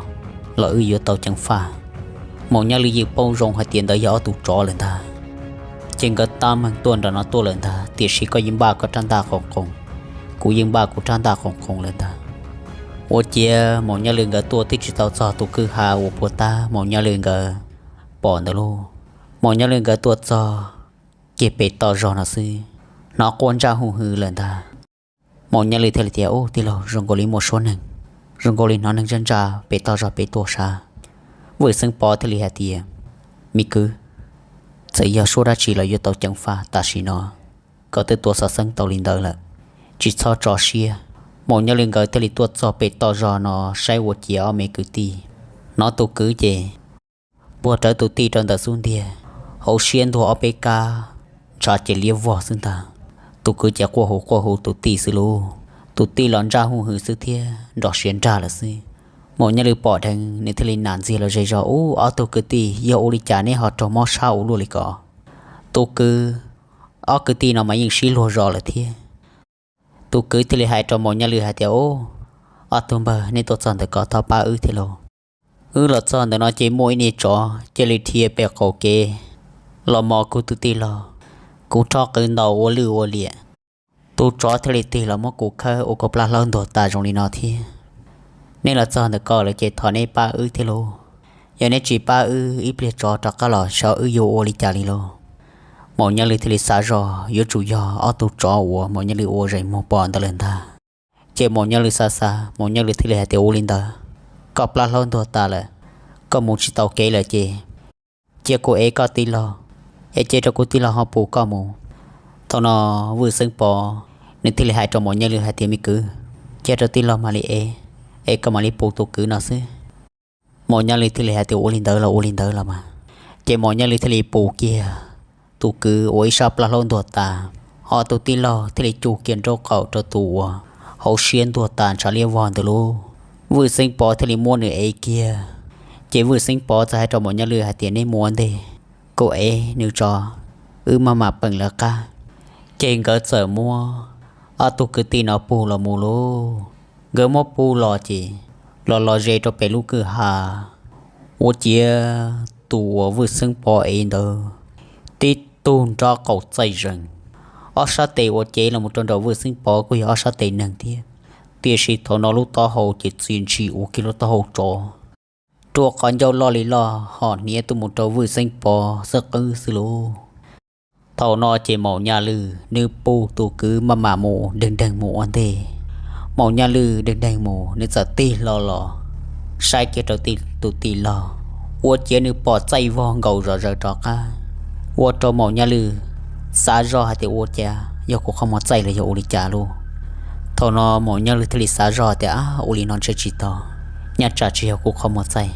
los wb yuav tau ceev faj. Maum Nyaj Lwm yeej paub zoo hais tias ntawd yog ob tug tsov lawm ntag, ces nkawd tab meeg tuaj nram no tuaj lawm ntag, tiam sis koj yeej npaj koj rab ntaj qoom qoos, kuv yeej npaj kuv rab ntaj qoom qoos lawm ntag. Ua ciav Maum Nyaj Lwm nkawd tuaj twb tsis tau txog tus kwj ha uas puag ta Maum Nyaj Lwm nkawd pom ntawd lauj. Maum Nyaj Lwm nkawd tuaj txog kiag pem toj zog no xwb, hnov quaj ntsaj hu hw lawm ntag. Maum Nyaj Lwm thiaj li tias, Ub tij laug, zoo nkaus li muaj suab neeg, zoo nkaus li hnov neeg ntsaj ntsaj pem toj zog pem tuaj sav. Vwj Xeeb Pov thiaj li hais tias, Me kwv, txawm yog suab dab tsi los yuav tau ceev faj, tam sim no koj twb tuav xov xeeb tau li ntawd lawm, tsis txhob tso siab. Maum Nyaj Lwm nkawd thiaj li tuaj txog pem toj zog no saib ua ciav ob me kwv tij. Hnov tus kwv ces puag rawv tus tij rau ntawm xub ntiag, hauv siab ntuag ob peb kab, ntshav ces liab vog xwb ntag. Tus kwv ces quaj hu quaj hu tus tij xwb lauj, tus tij los ntsaj hu hw xwb thiab nrov siav nrag lawm xwb. Maum Nyaj Lwm pom dheev nws thiaj li nam ntxiag los ze zog, Ub, ob tug kwv tij, yog ua li cas neb ho raug mob sab ua luaj li ko? Tus kwv, ob kwv tij no mas yeej sib luag zos lawm thiab. Tus kwv thiaj li hais rau Maum Nyaj Lwm hais tias, Ub, ob tug npawg, nej tuaj txog ntawm ko thov pab wb thiab lauj. Wb los txog ntawm no ces muaj ib niag tsov cia li dhia pem qaum kev los mos kuv tus tij laug. Kuv rho qws ntaus ua lwj ua liam, tus tsov thiaj li tig los muab kuv khawb ua kuv plab hlaub ntuag tas zoo li no thiab. Nej los txog ntawm ko lawm ces thov neb pab wb thiab lauj. Yog neb tsis pab wb, ib pliag tsov rov qab los xyov wb yuav ua li cas li lauj. Maum Nyaj Lwm thiaj li xav zog yuav tsum yog ob tug tsov uas Maum Nyaj Lwm ua zeem muag pom ntawd lawm ntag. Ces Maum Nyaj Lwm xav xav, Maum Nyaj Lwm thiaj li hais tias, Ua li ntawd, koj plab hlaub ntuag tas lawm, koj mus tsis tau kev lawm ces cia kuv ev koj tij laug, es cia rau kuv tij laug ho pus koj mus. Thaum no Vwj Xeeb Pov nws thiaj li hais rau Maum Nyaj Lwm hais tias, Me kwv, cia rau tij laug mam li ev, es koj mam li pus tus kwv no xwb. Maum Nyaj Lwm thiaj li hais tias, Ua li ntawd los ua li ntawd los mas. Ces Maum Nyaj Lwm thiaj li pus kiag tus kwv uas ib sab plab hlaub ntuag tas, ho tus tij laug thiaj li cug kiag nraub qaum rau tus uas hauv siab ntuag tas ntshav liab vog ntawd lauj. Vwj Xeeb Pov thiaj li muab nws ev kiag. Ces Vwj Xeeb Pov txawm hais rau Maum Nyaj Lwm hais tias, Neb mus ua ntej, kuv ev nws tso, wb maj mam peem lawv qab. Ces nkawd txawm muab ob tug kwv tij no pug los mus lauj. Nkawd muab pug los ces los los ze rau pem lub kwj ha, ua ciav tus uas Vwj Xeeb Pov ev ntawd tib tug nraub qaum txaij zees. Ob sab tes uas cev los mus rau nraum Vwj Xeeb Pov kuj yog ob sab tes neeg thiab, tiam sis thaum no lub taub hau ces txia ntshis ua kiag lub taub hau tsov, rua qhov ncauj loj li loj ho hniav tuaj mus rau Vwj Xeeb Pov xwb qwb xwb lauj. Thaum no ces Maum Nyaj Lwm nws pug tus kwv maj mam mus deeg deeg mus ua ntej. Maum Nyaj Lwm deeg deeg mus, nws txawm tig hlo los saib kiag rau tus tij laug, ua ciav nws pom txaij vog nkaus zom zaws rov qab, ua rau Maum Nyaj Lwm xav zoj hais tias, Ua cas yog kuv qhov muag txaij los yog ua li cas lauj? Thaum no Maum Nyaj Lwm thiaj li xav zoj tias, Ab, ua li no ntshe tsis tau, nyob tsam tsis yog kuv qhov muag txaij.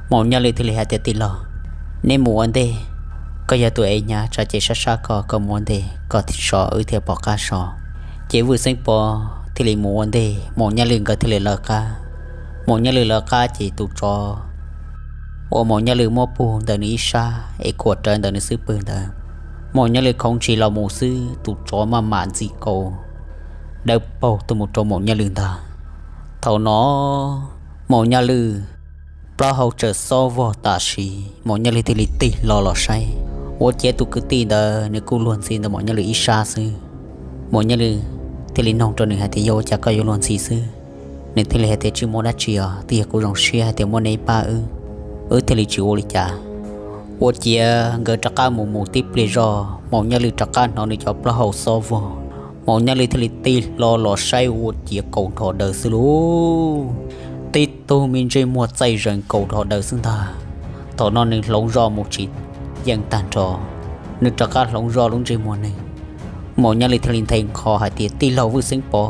Maum Nyaj Lwm thiaj li hais tias, Tij laug, neb mus ua ntej, koj yog tus ev hnyav tsam ces sab sab koj, koj mus ua ntej koj so, wb thiaj pom qab so. Ces Vwj Xeeb Pov thiaj li mus ua ntej, Maum Nyaj Lwm nkawd thiaj li lawv qab. Maum Nyaj Lwm lawv qab ces tus tsov uas Maum Nyaj Lwm muab pug ntawm nws ib sab es khuam rawv ntawm nws xub pwg ntawd, Maum Nyaj Lwm khoov ntshis los mus xwb, tus tsov maj mam ntxim kaus dawb paug tuaj mus rau Maum Nyaj Lwm ntag. Thaum no Maum Nyaj Lwm plaub hau txawm xob vog tam sim, Maum Nyaj Lwm thiaj li tig hlo los saib, ua ciav tus kwv tij ntawd nws kuj luag ntxhi ntawm Maum Nyaj Lwm ib sab xwb. Maum Nyaj Lwm thiaj li noog rau nws hais tias, Yog ua cas koj yuav luag ntxhi xwb? Nws thiaj li hais tias, Tsis muaj dab tsi os, twb yog kuv zoo siab hais tias muaj neb pab wb, wb thiaj li tsis ua li cas. Ua ciav nkawd rov qab mus mus tib pliag zog, Maum Nyaj Lwm rov qab hnov nws cov plaub hau xob vog. Maum Nyaj Lwm thiaj li tig hlo los saib, ua ciav kaus dhos daws xwb lauj. Tib tug me ntsej muag txaij zees kaus dhos daws xwb ntag. Thaum no nws hloov zoj mus tsis yeej tag nrho, nws rov qab hloov zoj lub ntsej muag neeg. Maum Nyaj Lwm thiaj li nthe nqho hais tias, Tij laug Vwj Xeeb Pov,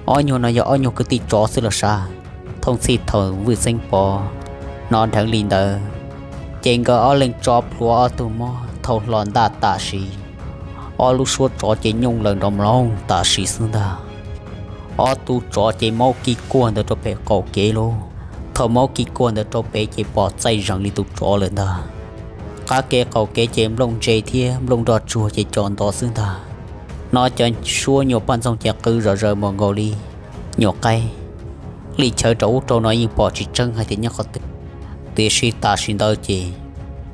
ob nyuag no yog ob nyuag kwv tij tsov xwb los sav? Thooj txhij thaum Vwj Xeeb Pov hnov dheev li ntawd, ces nkawd ob leeg tso plhuav ob tug mob thau hlo ntaj tam sim, ob lub suab tsov ces nyooj laws nrov mloog tam sim xwb ntag. Ob tug tsov ces maub kis kuag ntawd rau pem qaum kev lauj. Thaum maub kis kuag ntawd rau pem ces pom txaij zees li tus tsov lawm ntag. Qab kev qaum kev ces nplooj ntse thiab nplooj nroj tsuag ces co ntov xwb ntag. No cov suab nyuam poj ntxoog ces qw zom zaws mus nkaus li nyuam qaib. Li chaw rau ub rau no yeej pom tsis tseeb hais tias nyob qhov twg, tiam sis tam sim ntawd ces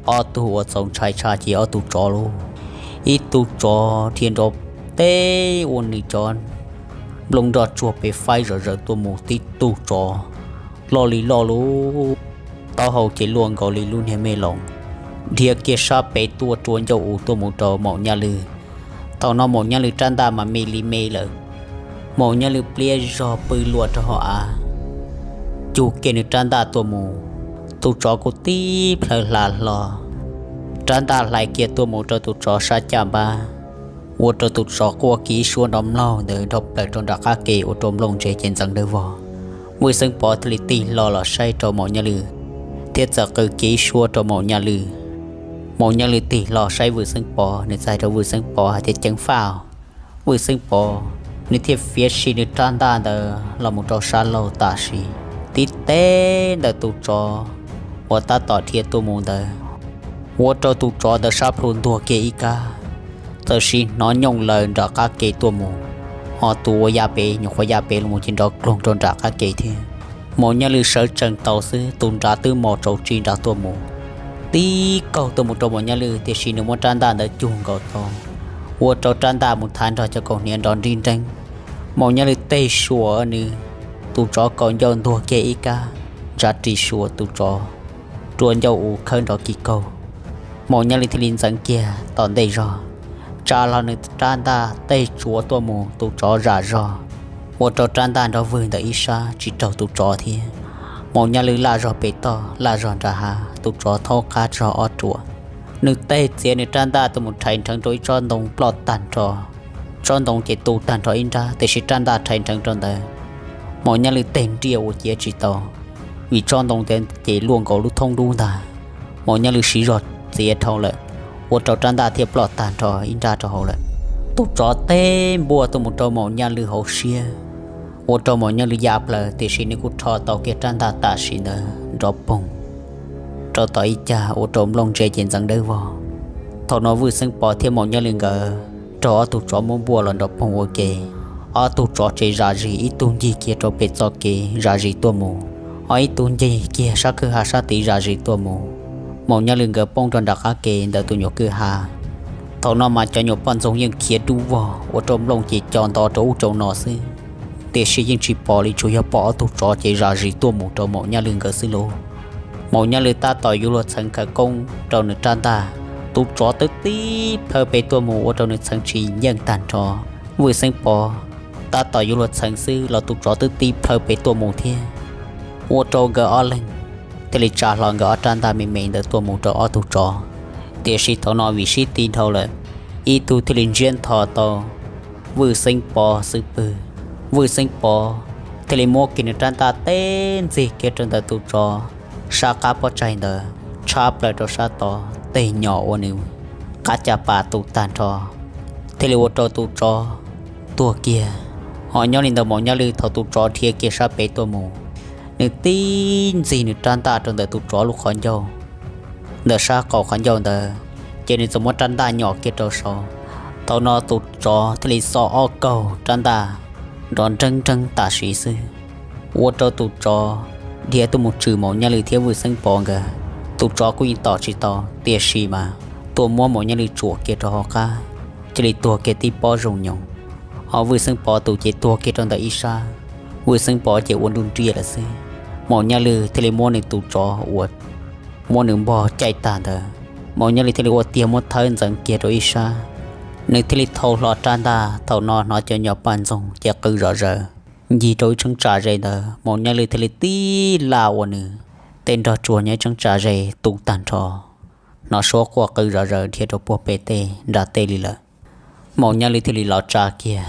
ob tug uas txaus ntshai tshaj ces ob tug tsov lauj. Ib tug tsov dhia nrov teb ua nws cov nplooj nroj tsuag pem faib zom zaws tuaj mus, tib tug tsov loj li loj lauj, taub hau ces luaj nkaus li lub niag me loos, dhia kiag sab pem tuaj rua ncauj u tuaj mus rau Maum Nyaj Lwm. Thaum no Maum Nyaj Lwm rab ntaj mas me li me lawm. Maum Nyaj Lwm pliab zog pw luas rau hauv av, cug kiag nws rab ntaj tuaj mus. Tus tsov kuj tib plhaw hla hlo, rab ntaj hlais kiag tuaj mus rau tus tsov sab caj npab, ua rau tus tsov quaj kiv suab nrov mlaug ntawd dhau plaws rau nram qab ke ua rau nplooj ntse ces ntxeev dawb vog. Vwj Xeeb Pov thiaj li tig hlo los saib rau Maum Nyaj Lwm, thiab txawm qw kiv suab rau Maum Nyaj Lwm. Maum Nyaj Lwm tig hlo saib Vwj Xeeb Pov, nws txawm hais rau Vwj Xeeb Pov hais tias, Ceev faj. Vwj Xeeb Pov nws thiaj fiav si nws rab ntaj ntawd los mus rau sab laug tam sim, tib teb ntawm tus tsov uas tab tom dhia tuaj mus ntawd, ua rau tus tsov ntawd sab plhu ntuag kiag ib kab, txawm sim hnov nyooj laws nram qab ke tuaj mus. Ho tus uas ya pem nyuam qhuav ya pem los mus ces nrov kloog rau nram qab ke thiab. Maum Nyaj Lwm sawv tsees tau xwb tus nrad twb mos tsaus tsis nrad tuaj mus, tib kaug tuaj mus rau Maum Nyaj Lwm, tiam sis nws muab rab ntaj ntawd cug nkaus tau, ua rau rab ntaj mus thav nrog cov kaus hniav nrov nrib nreeb. Maum Nyaj Lwm teg suas nws tus tsov kaus ncauj ntuag kiag ib kab, ntsa ris suas tus tsov rua ncauj u khawb nrov kis kaug. Maum Nyaj Lwm thiaj li ntxeev kiag tom ntej zog, tsa hlo nws rab ntaj teg tsuav tuaj mus tus tsov zam zog, ua rau rab ntaj nrov vwg ntawm ib sab tsis raug tus tsov thiab. Maum Nyaj Lwm laj zog pem toj laj zog nram hav, tus tsov thaub qab zog ob ruam. Nws teg txiav nws rab ntaj tuaj mus rhais nrheev rau ib tsob ntoo ploj tag nrho, tsob ntoo ces tu tag nrho ib nrab, tiam sis rab ntaj rhais nrheev rau ntawd Maum Nyaj Lwm teg nriaj ua ciav tsis tau, vim tsob ntoo ntawd ces luaj nkaus lub thoob dub ntag. Maum Nyaj Lwm siv zog txiav dhau lawm, ua rau rab ntaj thiaj ploj tag nrho ib nrab rau hauv lawm. Tus tsov teg npuaj tuaj mus rau Maum Nyaj Lwm hauv siab, ua rau Maum Nyaj Lwm ya plaws, tiam sis nws kuj rho tau kiag rab ntaj tam sim ntawd nrov poog rau tom ib cag, ua rau nplooj ntse ces ntxeev dawb vog. Thaum no Vwj Xeeb Pov thiab Maum Nyaj Lwm nkawd raug ob tug tsov muab npuaj los nrov poog ua ke. Ob tug tsov ces zam zis, ib tug ncig kiag rau pem txoj kev zam zis tuaj mus, ho ib tug ncig kiag sab kwj ha sab tid zam zis tuaj mus. Maum Nyaj Lwm nkawd poob rau nram qab ke ntawm tus nyuam kwj ha. Thaum no mas cov nyuam poj ntxoog yeej khiav dub vog, ua rau nplooj ces co nto rau ub rau no xwb, tiam sis yeej tsis pom li, tsuas yog pom ob tug tsov ces zam zis tuaj mus rau Maum Nyaj Lwm nkawd xwb lauj. Maum Nyaj Lwm tab tom yuav luag txheev khawv koob rau nws rab ntaj, tus tsov twb tib plhaw pem tuaj mus ua rau nws txheev tsis yeej tag nrho. Vwj Xeeb Pov tab tom yuav luag txheev xwb los tus tsov twb tib plhaw pem tuaj mus thiab, ua rau nkawd ob leeg thiaj li tsa hlo nkawd ob rab ntaj me me ntawd tuaj mus rau ob tug tsov. Tiam sis thaum no vim sib ti dhau lawm, ib tug thiaj li ntsiab ntho tau Vwj Xeeb Pov xub pwg. Vwj Xeeb Pov thiaj li muab kiag nws rab ntaj teb ntxig kiag rau ntawm tus tsov sab qab pob tsaig ntawd, tshab plaws rau sab tod, teg nyom ua nws qab caj pas tu tag nrho, thiaj li ua rau tus tsov tuag kiag. Ho nyob li ntawd Maum Nyaj Lwm thaum tus tsov dhia kiag sab pem tuaj mus, nws tib ntxig nws rab ntaj rau ntawm tus tsov lub qhov ncauj, ntawm sab qaum qhov ncauj ntawd, ces nws txawm muab rab ntaj nyom kiag rau saud. Thaum no tus tsov thiaj li xo ob kaug rab ntaj nrov nreeb nreeb tam sim xwb, ua rau tus tsov dhia tuaj mus tswm Maum Nyaj Lwm thiab Vwj Xeeb Pov nkawd. Tus tsov kuj yeej tom tsis tau, tiam sis mas tuaj muab Maum Nyaj Lwm tsuam kiag rau hauv qab, cia li tuag kiag tib pob zoo nyoos. Ho Vwj Xeeb Pov tus ces tuag kiag rau ntawm ib sab, Vwj Xeeb Pov ces ua nruj nriaj lawm xwb. Maum Nyaj Lwm thiaj li muab nws tus tsov uas muab nws npog caij tag ntawd, Maum Nyaj Lwm thiaj li ua tiag muab thawb ntxeev kiag rau ib sab, nws thiaj li thau hlo rab ntaj. Thaum no hnov cov nyom poj ntxoog ces qw zom zaws ncig rau ib cheeb tsam ze ntawd, Maum Nyaj Lwm thiaj li tib laj ua nws tej nrog tsuag nyob ib cheeb tsam ze tu tag nrho. Hnov suab quaj qw zom zaws dhia rau puag pem tej nram tej li lawm. Maum Nyaj Lwm thiaj li los tsa kiag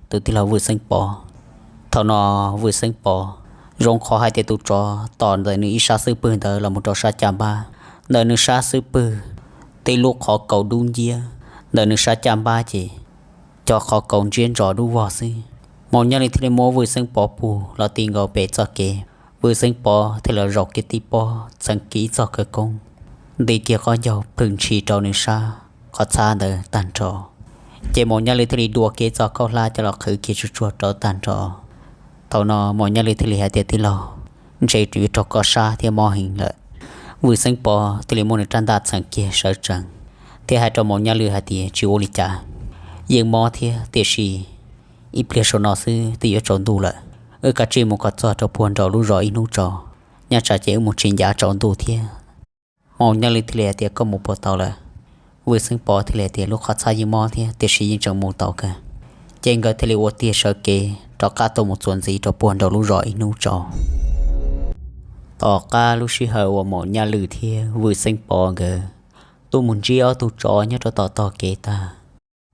tus tij laug Vwj Xeeb Pov. Thaum no Vwj Xeeb Pov, zoo qhov hais tias tus tsov tom ntawm nws ib sab xub pwg ntawd los mus rau sab caj npab, ntawm nws sab xub pwg tib lub qhov kaus dub nciab, ntawm nws sab caj npab ces cov qhov kaus ntsiab ntsos dub vog xwb. Maum Nyaj Lwm thiaj li muab Vwj Xeeb Pov pug los ti nkaus pem txoj kev. Vwj Xeeb Pov thiaj los zaum kiag tib pob txheev kiag ib txoj khawv koob, nti kiag qhov ncauj plhws ntshis rau nws sab qhov txhab ntawd tag nrho. Ces Maum Nyaj Lwm thiaj li dua kiag txoj khaub hlab coj los qhwv kiag tsuag tsuag rau tag nrho. Thaum no Maum Nyaj Lwm thiaj li hais tias, Tij laug, ntshe yuav raug koj sab thiab mob heev lawm. Vwj Xeeb Pov thiaj li muab nws rab ntaj txheem kiag sawv tsees, thiab hais rau Maum Nyaj Lwm hais tias, Tsis ua li cas, yeej mob thiab, tiam sis ib pliag saum no xwb twb yuav tsaus ntuj lawm. Wb kav tsij mus kom txog rau puag nraum lub zos ib hnub tso, nyob tsam ces wb mus tsis ncav tsaus ntuj thiab. Maum Nyaj Lwm thiaj li hais tias, Koj mus puas tau lawm? Vwj Xeeb Pov thiaj li hais tias, Lub qhov txhab yeej mob thiab, tiam sis yeej tseem mus tau kawg. Ces nkawd thiaj li ua tiag sawv kev rov qab tuaj mus txuas ntxiv rau puag nraum lub zos ib hnub tso. Tom qab lub sij hawm uas Maum Nyaj Lwm thiab Vwj Xeeb Pov nkawd tuaj mus ntsib ob tug tsov nyob rau tom tog kev tag,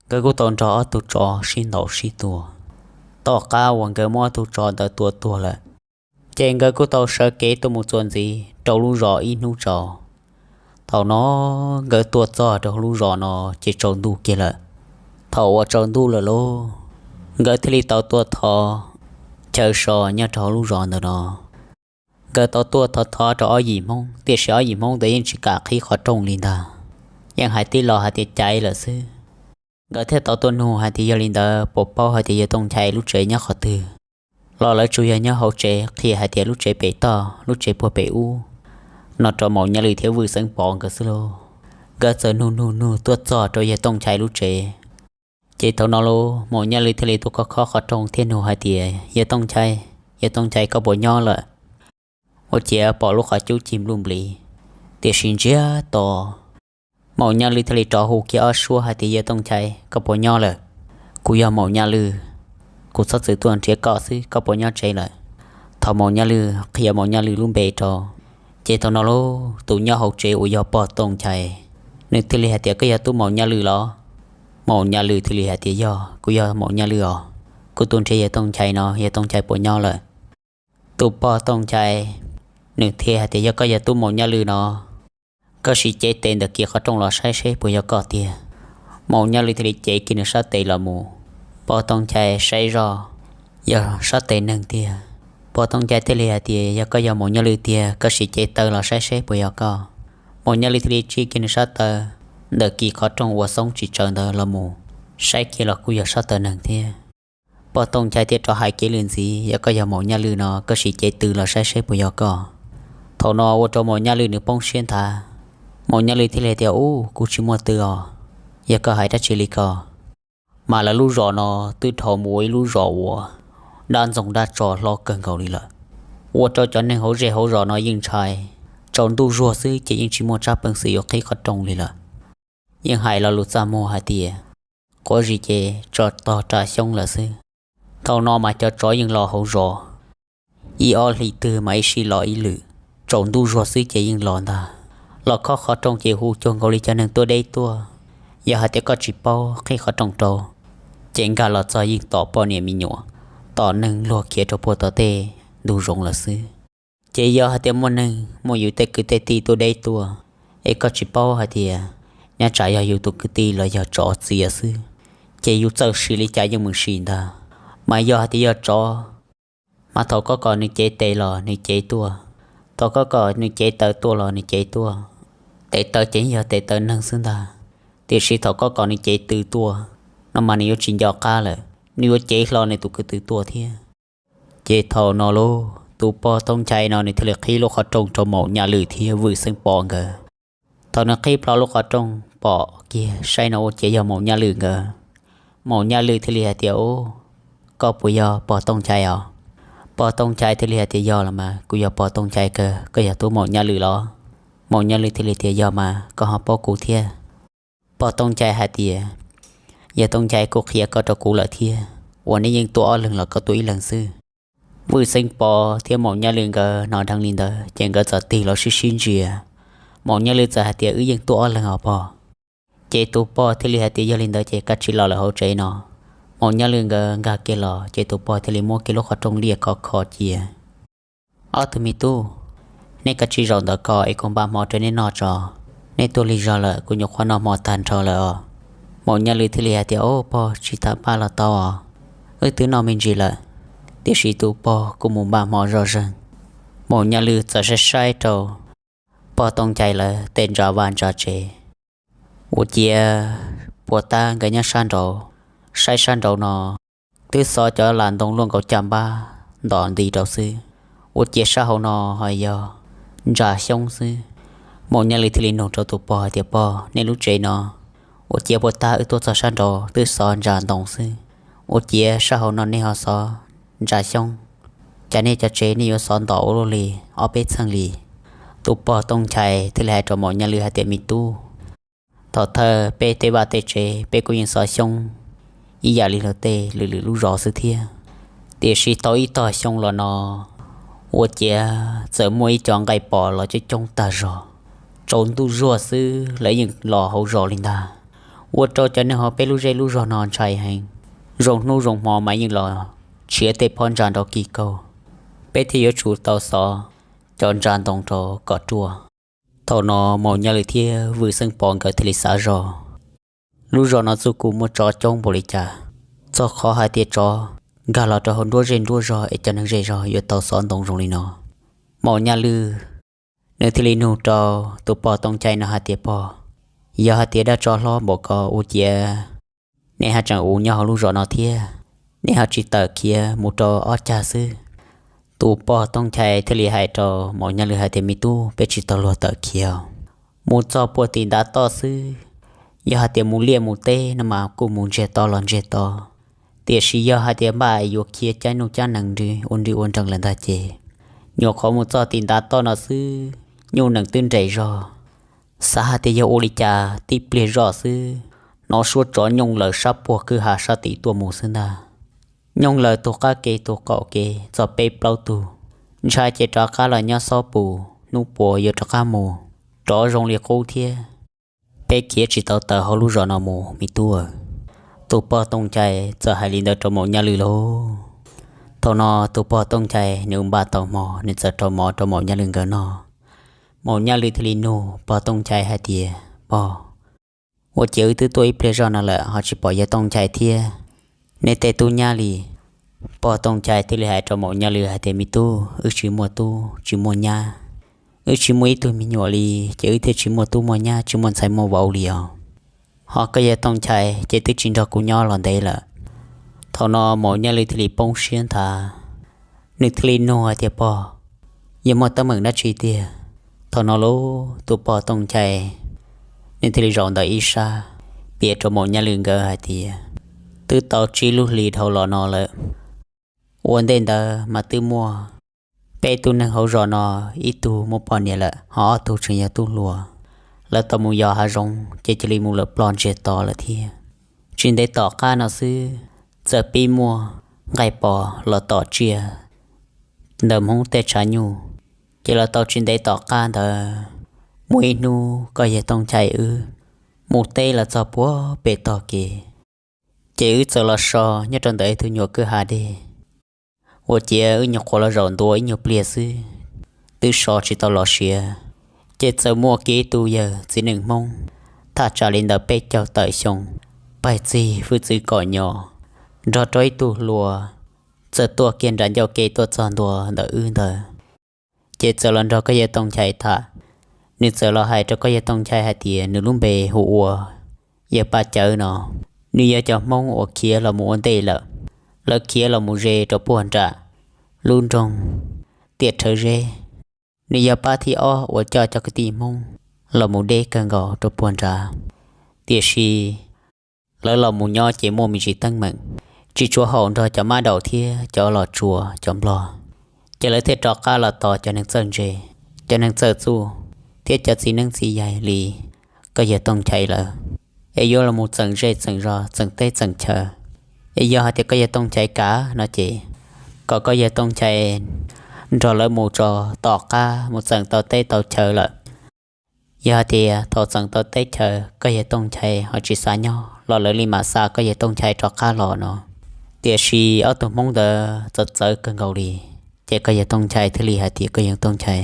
nkawd kuj tau nrog ob tug tsov sib ntaus sib tua. Tom qab uas nkawd muab ob tug tsov ntawd tua tuag lawm, ces nkawd kuj tau sawv kev tuaj mus txuas ntxiv rau lub zos ib hnub tso. Thaum no nkawd tuaj txog rau lub zos no ces tsaus ntuj kiag lawm. Thaum uas tsaus ntuj lawm lauj, nkawd thiaj li tau tuaj thov chaw so nyob rau lub zos ntawm no. Nkawd tau tuaj thov thov rau ob yim Hmoob, tiam sis ob yim Hmoob ntawd yeej tsis kam qhib qhov rooj li ntag, yeej hais tib lo hais tias caiv lawm xwb. Nkawd thiaj tau tuaj nug hais tias yog li ntawd puas paub hais tias yawg Tooj Nchai lub tsev nyob qhov twg, los lawv tsuas yog nyob hauv tsev qhia hais tias lub tsev pem toj, lub tsev puag pem ub no rau Maum Nyaj Lwm thiab Vwm Xeeb Pov nkawd xwb lauj. Nkawd txawm nug nug nug tuaj txog rau yawg Tooj Nchai lub tsev. Ces thaum no lauj, Maum Nyaj Lwm thiaj li tuaj khob khob qhov rooj thiab nug hais tias, Yawg Tooj Nchai, yawg Tooj Nchai koj puas nyob lawm? Ua ciav pom lub qhov cub cig npluj nplis, tiam sis ntsiag to. Maum Nyaj Lwm thiaj li rov hu kiag ob suab hais tias, Yawg Tooj Nchai, koj puas nyob lawm? Kuv yog Maum Nyaj Lwm, kuv txhob txwm tuaj nrhiav koj xwb, koj puas nyob tsev lawm? Thaum Maum Nyaj Lwm qhia Maum Nyaj Lwm lub npe rau, ces thaum no lauj, tus nyob hauv tsev uas yog pog Tooj Nchai, nws thiaj li hais tias, Koj yog tub Maum Nyaj Lwm los? Maum Nyaj Lwm thiaj li hais tias, Yog, kuv yog Maum Nyaj Lwm os. Kuv tuaj nrhiav yawg Tooj Nchai no, yawg Tooj Nchai puas nyob lawm? Tus pog Tooj Nchai nws thiaj hais tias, Yog koj yog tub Maum Nyaj Lwm no, koj sim cev tes ntawm kis qhov rooj los saib seb puas yog koj tiag. Maum Nyaj Lwm thiaj li cev kiag nws sab tes los mus. Pog Tooj Nchai saib zoj, yog sab tes neeg tiag. Pog Tooj Nchai thiaj li hais tias, Yog koj yog Maum Nyaj Lwm tiag, koj sim cev taw los saib seb puas yog koj. Maum Nyaj Lwm thiaj li tsim kiag nws sab taw ntawm kis qhov rooj uas xoob tsis tsawv ntawd los mus, saib kiag los kuj yog sab taw neeg thiab. Pog Tooj Nchai thiaj rov hais kiag lwm ntxiv, Yog koj yog Maum Nyaj Lwm no, koj sim cev tw los saib seb puas yog koj. Thaum no ua rau Maum Nyaj Lwm nws poob siab nthav. Maum Nyaj Lwm thiaj li tias, Ub, kuv tsis muaj tw os, yog koj hais dab tsi li ko? Mas lawv lub zos no twb dhau mus ua ib lub zos uas dab ntxoog dab tso hlob kawg nkaus li lawm. Ua rau cov neeg hauv zej hauv zos no yeej ntshai, tsaus ntuj zuag xwb ces yeej tsis muaj tsab peev xwm yuav qhib qhov rooj li lawm. Yeej hais lo lus txaj muag hais tias, Quav zis ces tso tog rau xyoob lawm xwb. Thaum no mas cov tsov yeej los hauv zos, ib ob hlis twg mas ib sij los ib lwm, tsaus ntuj zuag xwb ces yeej los ntag. Los khob qhov rooj ces hu cuag nkaus li cov neeg tuaj deb tuaj. Yog hais tias koj tsis paub qhib qhov rooj rau, ces nkag los txog yeej tom poj niam me nyuam, tom neeg luag khiav rau puag tom tej ntug zoov lawm xwb. Ces yog hais tias muaj neeg muaj yus tej kwv tej tij tuaj deb tuaj, es koj tsis paub hais tias nyob tsam yog yus tus kwv tij los yog tsov txiav xwb, ces yus txawj sim li cas yeej mus sim ntag. Mas yog hais tias yog tsov, mas thaum koj kom nws cev tes los nws cev tuaj, thaum koj kom nws cev taw tuaj los nws cev tuaj. Tes taw ces yog tes taw neeg xwb ntag, tiam sis thaum koj kom nws cev tw tuaj no mas nws yuav tsis nco qab lawm, nws yuav cev hlo nws tus kwv tij tuaj thiab. Ces thaum no lauj, tus pog Tooj Nchai no nws thiaj li qhib lub qhov rooj rau Maum Nyaj Lwm thiab Vwm Xeeb Pov nkawd. Thaum nws qhib plho lub qhov rooj pom kiag saib no ua ciav yog Maum Nyaj Lwm nkawd. Maum Nyaj Lwm thiaj li hais tias, Ub, koj puas yog pog Tooj Nchai os? Pog Tooj Nchai thiaj li hais tias, Yog los mas, kuv yog pog Tooj Nchai kawg, koj yog tub Maum Nyaj Lwm los? Maum Nyaj Lwm thiaj li tias, Yog mas, koj ho paub kuv thiab? Pog Tooj Nchai hais tias, Yog Tooj Nchai kuj qhia koj rau kuv lawm thiab, ua nej yeej tuaj ob leeg los koj tuaj ib leeg xwb? Vwm Xeeb Pov thiab Maum Nyaj Lwm nkawd hnov dheev li ntawd ces nkawd txawm tig los sib sib ntsia. Maum Nyaj Lwm txawm hais tias, Wb yeej tuaj ob leeg os pog. Ces tus pog thiaj li hais tias, Yog li ntawd ces kav tsij los lawm hauv tsev no. Maum Nyaj Lwm nkawd nkag kiag los ces tus pog thiaj li muab kiag lub qhov rooj liaj khov kho cia. Ob tug me tub, nej kav tsij zaum ntawm ko es kuv npaj hmo rau nej noj tso. Nej tuaj lig zog lawm, kuv nyuam qhuav noj hmo tag nrho lawm os. Maum Nyaj Lwm thiaj li hais tias, Au pog, tsis tas npaj los tau os, wb twb noj me ntsis lawm. Tiam sis tus pog kuj mus npaj hmo zoj zeeg. Maum Nyaj Lwm txawm saib saib rau pog Tooj Nchai lawv tej ntsa vaj ntsa tsev. Ua ciav puas tab nkawd nyob sab nraud, saib sab nraud no twb xov cov las ntoo luaj nkaus caj npab ntom nti rau xwb. Ua ciav sab hauv no ho yog ntsa xyoob xwb. Maum Nyaj Lwm thiaj li nug rau tus pog hais tias, Pog, nej lub tsev no ua ciav puas tab wb tuaj txog sab nraud twb xov ntsa ntoo xwb, ua ciav sab hauv no nej ho xov ntsa xyoob? Cas nej cov tsev nej yuav xov ntom ua luaj li, ob peb txheej li? Tus pog Tooj Nchai thiaj li hais rau Maum Nyaj Lwm hais tias, Me tub, thaum thawj peb tej vaj tej tsev peb kuj yeej xov xyoob ib yam li luag tej lwm lwm lub zos xwb thiab. Tiam sis tau ib tog xyoo los no, ua ciav txawm muaj ib co nqaij pom los coob coob tag zog. Tsaus ntuj zuag xwb lawv yeej los hauv zos li ntag. Ua rau cov neeg hauv peb lub zej lub zog no ntshai heev. Zoo hnub zoo hmo mas yeej los tshiav tej phab ntsa nrov kis kaug. Peb thiaj yuav tsum tau xov cov ntsa ntoo rau kom ruaj. Thaum no Maum Nyaj Lwm thiab Vwm Xeeb Pov nkawd thiaj li xav zog, lub zos no txuj kum muaj tsov coob npaum li cas, txog qhov hais tias tsov nkag los rau hauv nruab zej nruab zog es cov neeg zej zog yuav tau xov ntoo zoo li no. Maum Nyaj Lwm nws thiaj li nug rau tus pog Tooj Nchai no hais tias, Pog, yog hais tias dab tsov hlob npaum ko ua ciav nej haj tseem ua nyob hauv lub zos no thiab, nej ho tsis tawm khiav mus rau ob cag xwb. Tus pog Tooj Nchai thiaj li hais rau Maum Nyaj Lwm hais tias, Me tub, peb tsis tau luag tawm khiav. Mus txog puag tim ntav toj xwb, yog hais tias mus liaj mus teb no mas kuj mus ntsiag to los ntsiag to, tiam sis yog hais tias npaj yuav khiav caij nuj caij nees nrog ua nrig ua nreeg lawm ntag ces, nyuam qhuav mus txog tim ntav toj no xwb, nyuj nees twb nres zog. Xav hais tias yog ua li cas tib pliag zoj xwb, hnov suab tsov nyooj laws sab puag kwj ha sab tim tuaj mus xwb ntag. Nyooj laws tus qab kev tus qaum kev txog peb plaub tug, ntshai ces rov qab los nyob xob pus, hnub puas yuav rov qab mus. Rov zoo li qub thiab, peb khiav tsis tau tawm hauv lub zos no mus, me tub. Tus pog Tooj Nchai txawm hais li ntawd rau Maum Nyaj Lwm lauj. Thaum no tus pog Tooj Nchai nws npaj tau hmo, nws txawm rau mov rau Maum Nyaj Lwm nkawd noj. Maum Nyaj Lwm thiaj li nug pog Tooj Nchai hais tias, Pog, ua ciav wb twb tuaj ib pliag zoj no lawm ho tsis pom yawg Tooj Nchai thiab nej tej tub nyab li? Pog Tooj Nchai thiaj li hais rau Maum Nyaj Lwm hais tias, Me tub, wb tsis muaj tub tsis muaj nyab, wb tsis muaj ib tug me nyuam li, ces wb thiaj tsis muaj tub muaj nyab, tsis muaj ntxhais muaj vauv li os. Ho koj yawg Tooj Nchai ces twb tsis nrog kuv nyob los ntev lawm. Thaum no Maum Nyaj Lwm thiaj li poob siab nthav, nws thiaj li nug hais tias, Pog, yog muaj teeb meem dab tsi tiag? Thaum no lauj, tus pog Tooj Nchai nws thiaj li zaum ntawm ib sab, piav rau Maum Nyaj Lwm nkawd hais tias, Twb tau tsib lub hlis dhau los no lawm. Ua ntej ntawd mas twb muaj peb tug neeg hauv zos no, ib tug muaj poj niam lawm, ho ob tug tseem yog tub hluas. Lawv tau mus yos hav zoov ces cia li mus lawm ploj ntsiag to lawm thiab. Tsis ntev tom qab no xwb, txawm pib muaj nqaij pos los tom tsiaj ntawm Hmoob tej tshav nyuj. Ces los tau tsis ntev tom qab ntawd, muaj ib hnub koj yawg Tooj Nchai wb mus teb los txog puag pem tog kev, ces wb txawm los so nyob rau ntawm ib tug nyuam kwj ha dej. Ua ciav wb nyuam qhuav los zaum ntua ib nyuag pliag xwb, twb so tsis tau los siav, ces txawm muaj kiag ib tug yawg txiv neej Hmoob thaj tsam li ntawm peb caug tawm xyoo, pais txig hwj txwv kom nyo, nrog rau ib tug hluas, txawm tuaj kiag nram ncauj ke tuaj txog ntua ntawm wb ntawd. Ces txawm los nrog koj yawg Tooj Nchai tham. Nws txawm los hais rau koj yawg Tooj Nchai hais tias nws lub npe hu ua yawg Paj Cawv no, nws yog cov Hmoob uas khiav los mus ua ntej lawm. Lawv khiav los mus ze rau puag nram lub nroog Tiaj Rhawv Zeb. Nws yog pab thib ob uas coj cov kwv tij Hmoob los mus deb kawg nkaus rau puag nrad. Tiam sis lawv los mus nyob ces muaj me ntsis teeb meem, tsis tshua haum nrog cov mab daum thiab cov los tsuas cov Nplog. Ces lawv thiaj rov qab los tos cov neeg txawj ntse, cov neeg txawj txuj, thiab cov txiv neeb txiv yaig li koj yawg Tooj Nchai lawm, es yuav los mus txeem zej txeem zos, txeem teb txeem chaw. Es yog hais tias koj yawg Tooj Nchai kam no ces, kom koj yawg Tooj Nchai nrog lawv mus tso tom qab mus txeem tau teb tau chaw lawm. Yog hais tias thaum txeem tau teb chaw koj yawg Tooj Nchai ho tsis xav nyob los lawv li mam xa koj yawg Tooj Nchai rov qab los no. Tiam sis ob tug Hmoob ntawd txawv txawv kawg nkaus li, ces koj yawg Tooj Nchai thiaj li hais tias koj yawg Tooj Nchai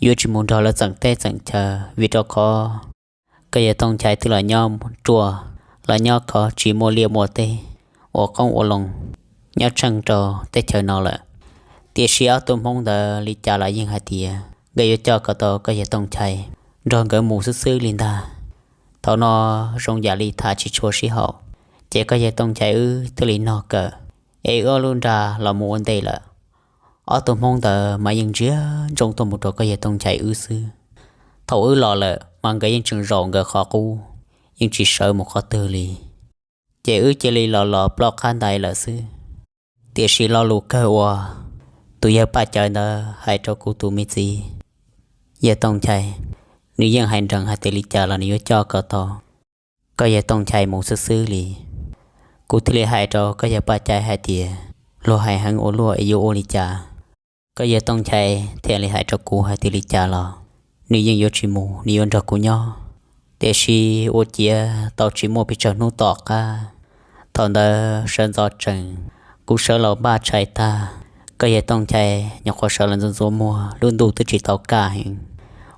yuav tsis mus nrog lawv txeem teb txeem chaw, vim rau qhov koj yawg Tooj Nchai twb los nyob ruaj, los nyob khov tsis muaj liaj muaj teb ua qoob ua loo nyob tsheej rau teb chaws no lawm. Tiam sis ob tug Hmoob ntawd li cas los yeej hais tias nkawd yuav coj kom tau koj yawg Tooj Nchai nrog nkawd mus xwb xwb li ntag. Thaum no zoo yam li tham tsis tshua sib haum, ces koj yawg Tooj Nchai wb thiaj li nog kawm, es wb ob lub nra los mus ua ntej lawm. Ob tug Hmoob ntawd mas yeej ntsia ntsoov tuaj mus rau koj yawg Tooj Nchai wb xwb. Thaum wb los lawm mas nkawd yeej tseem zaum nkawd qhov qub, yeej tsis sawv mus qhov twg li. Ces wb cia li los los ploj qab ntais lawm xwb. Tiam sis lo lus kawg uas tus yawg Paj Cawv ntawd hais rau kuv tus me txiv yawg Tooj Nchai, nws yeej hais nrees hais tias li cas los nws yuav coj kom tau koj yawg Tooj Nchai mus xwb xwb li. Kuv thiaj li hais rau koj yawg Paj Cawv hais tias, luag hais heev ua luaj es yuav ua li cas? Koj yawg Tooj Nchai thiaj li hais rau kuv hais tias li cas los nws yeej yuav tsis mus, nws yuav nrog kuv nyob. Tiam sis ua ciav tau tsis muaj pes tsawg hnub tom qab, thaum ntawd sawv ntxov tsees, kuv sawv los npaj tshais tag, koj yawg Tooj Nchai nyuam qhuav sawv los ntxuav ntxuav muag, lub ntuj twb tsis tau kaj heev.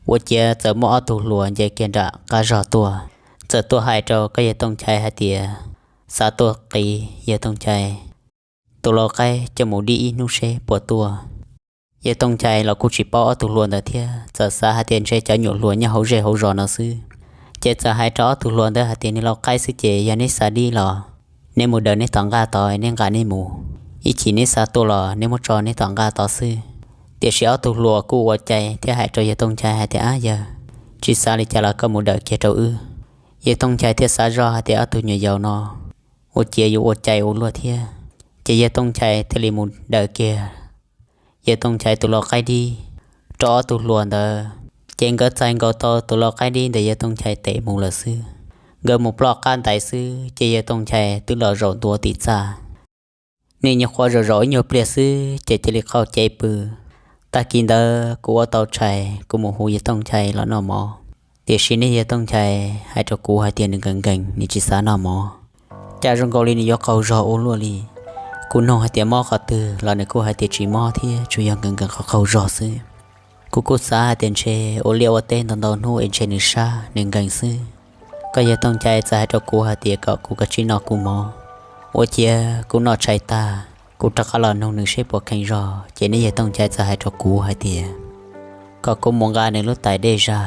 Ua ciav txawm muaj ob tug hluas nce kiag nram qab zog tuaj, txawm tuaj hais rau koj yawg Tooj Nchai hais tias, xav tuaj qiv yawg Tooj Nchai tus lau qaib coj mus dib ib hnub seb puas tuaj. Yawg Tooj Nchai los kuj tsis paub ob tug hluas ntawd thiab, txawm xav hais tias ntshe cov nyuam hluas nyob hauv zej hauv zos no xwb, ces txawm hais rau ob tug hluas ntawd hais tias, nws lau qaib xwb ces yog neb xav dib los neb mus daws neb tom nqaj tod, neb nqa neb mus, ib chim neb xav tuaj los neb muab tso neb tom nqaj tod xwb. Tiam sis ob tug hluas kuj ua cai thiab hais rau yawg Tooj Nchai hais tias, Ab yawg, tsis xav li cas los koj mus daws kiag rau wb. Yawg Tooj Nchai thiaj xav zoj hais tias ob tug nyuam yaus no ua ciav yuav ua cai ua luaj thiab, ces yawg Tooj Nchai thiaj li mus daws kiag yawg Tooj Nchai tus lau qaib dib rau ob tug hluas ntawd. Ces nkawd txais nkaus tau tus lau qaib dib ntawm yawg Tooj Nchai tes mus lawm xwb. Nkawd mus ploj qab ntais xwb ces yawg Tooj Nchai twb los zaum ntua tim txaj. Nws nyuam qhuav zaum zaum ib nyuag pliag xwb ces cia li qaug cev pw. Tag kis ntawd kuv ua tau tshais kuv mus hu yawg Tooj Nchai los noj mov, tiam sis niag yawg Tooj Nchai hais rau kuv hais tias nws nkees nkees, nws tsis xav noj mov. Cas zoo nkaus li nws yuav qaug zog ua luaj li. Kuv nug hais tias mob qhov twg los nws kuj hais tias tsis mob thiab, tsuas yog nkees nkees qhov qaug zog xwb. Kuv kuj xav hais tias ntshe ua liaj ua teb ntau ntau hnub es ntshe nws sab nws nkees xwb. Koj yawg Tooj Nchai txawm hais rau kuv hais tias kom kuv kav tsij noj kuv mov, ua ciav kuv noj tshais tag kuv rov qab los nug nws seb puas kheev zog. Ces niag yawg Tooj Nchai txawm hais rau kuv hais tias kom kuv mus nqa nws lub tais dej zag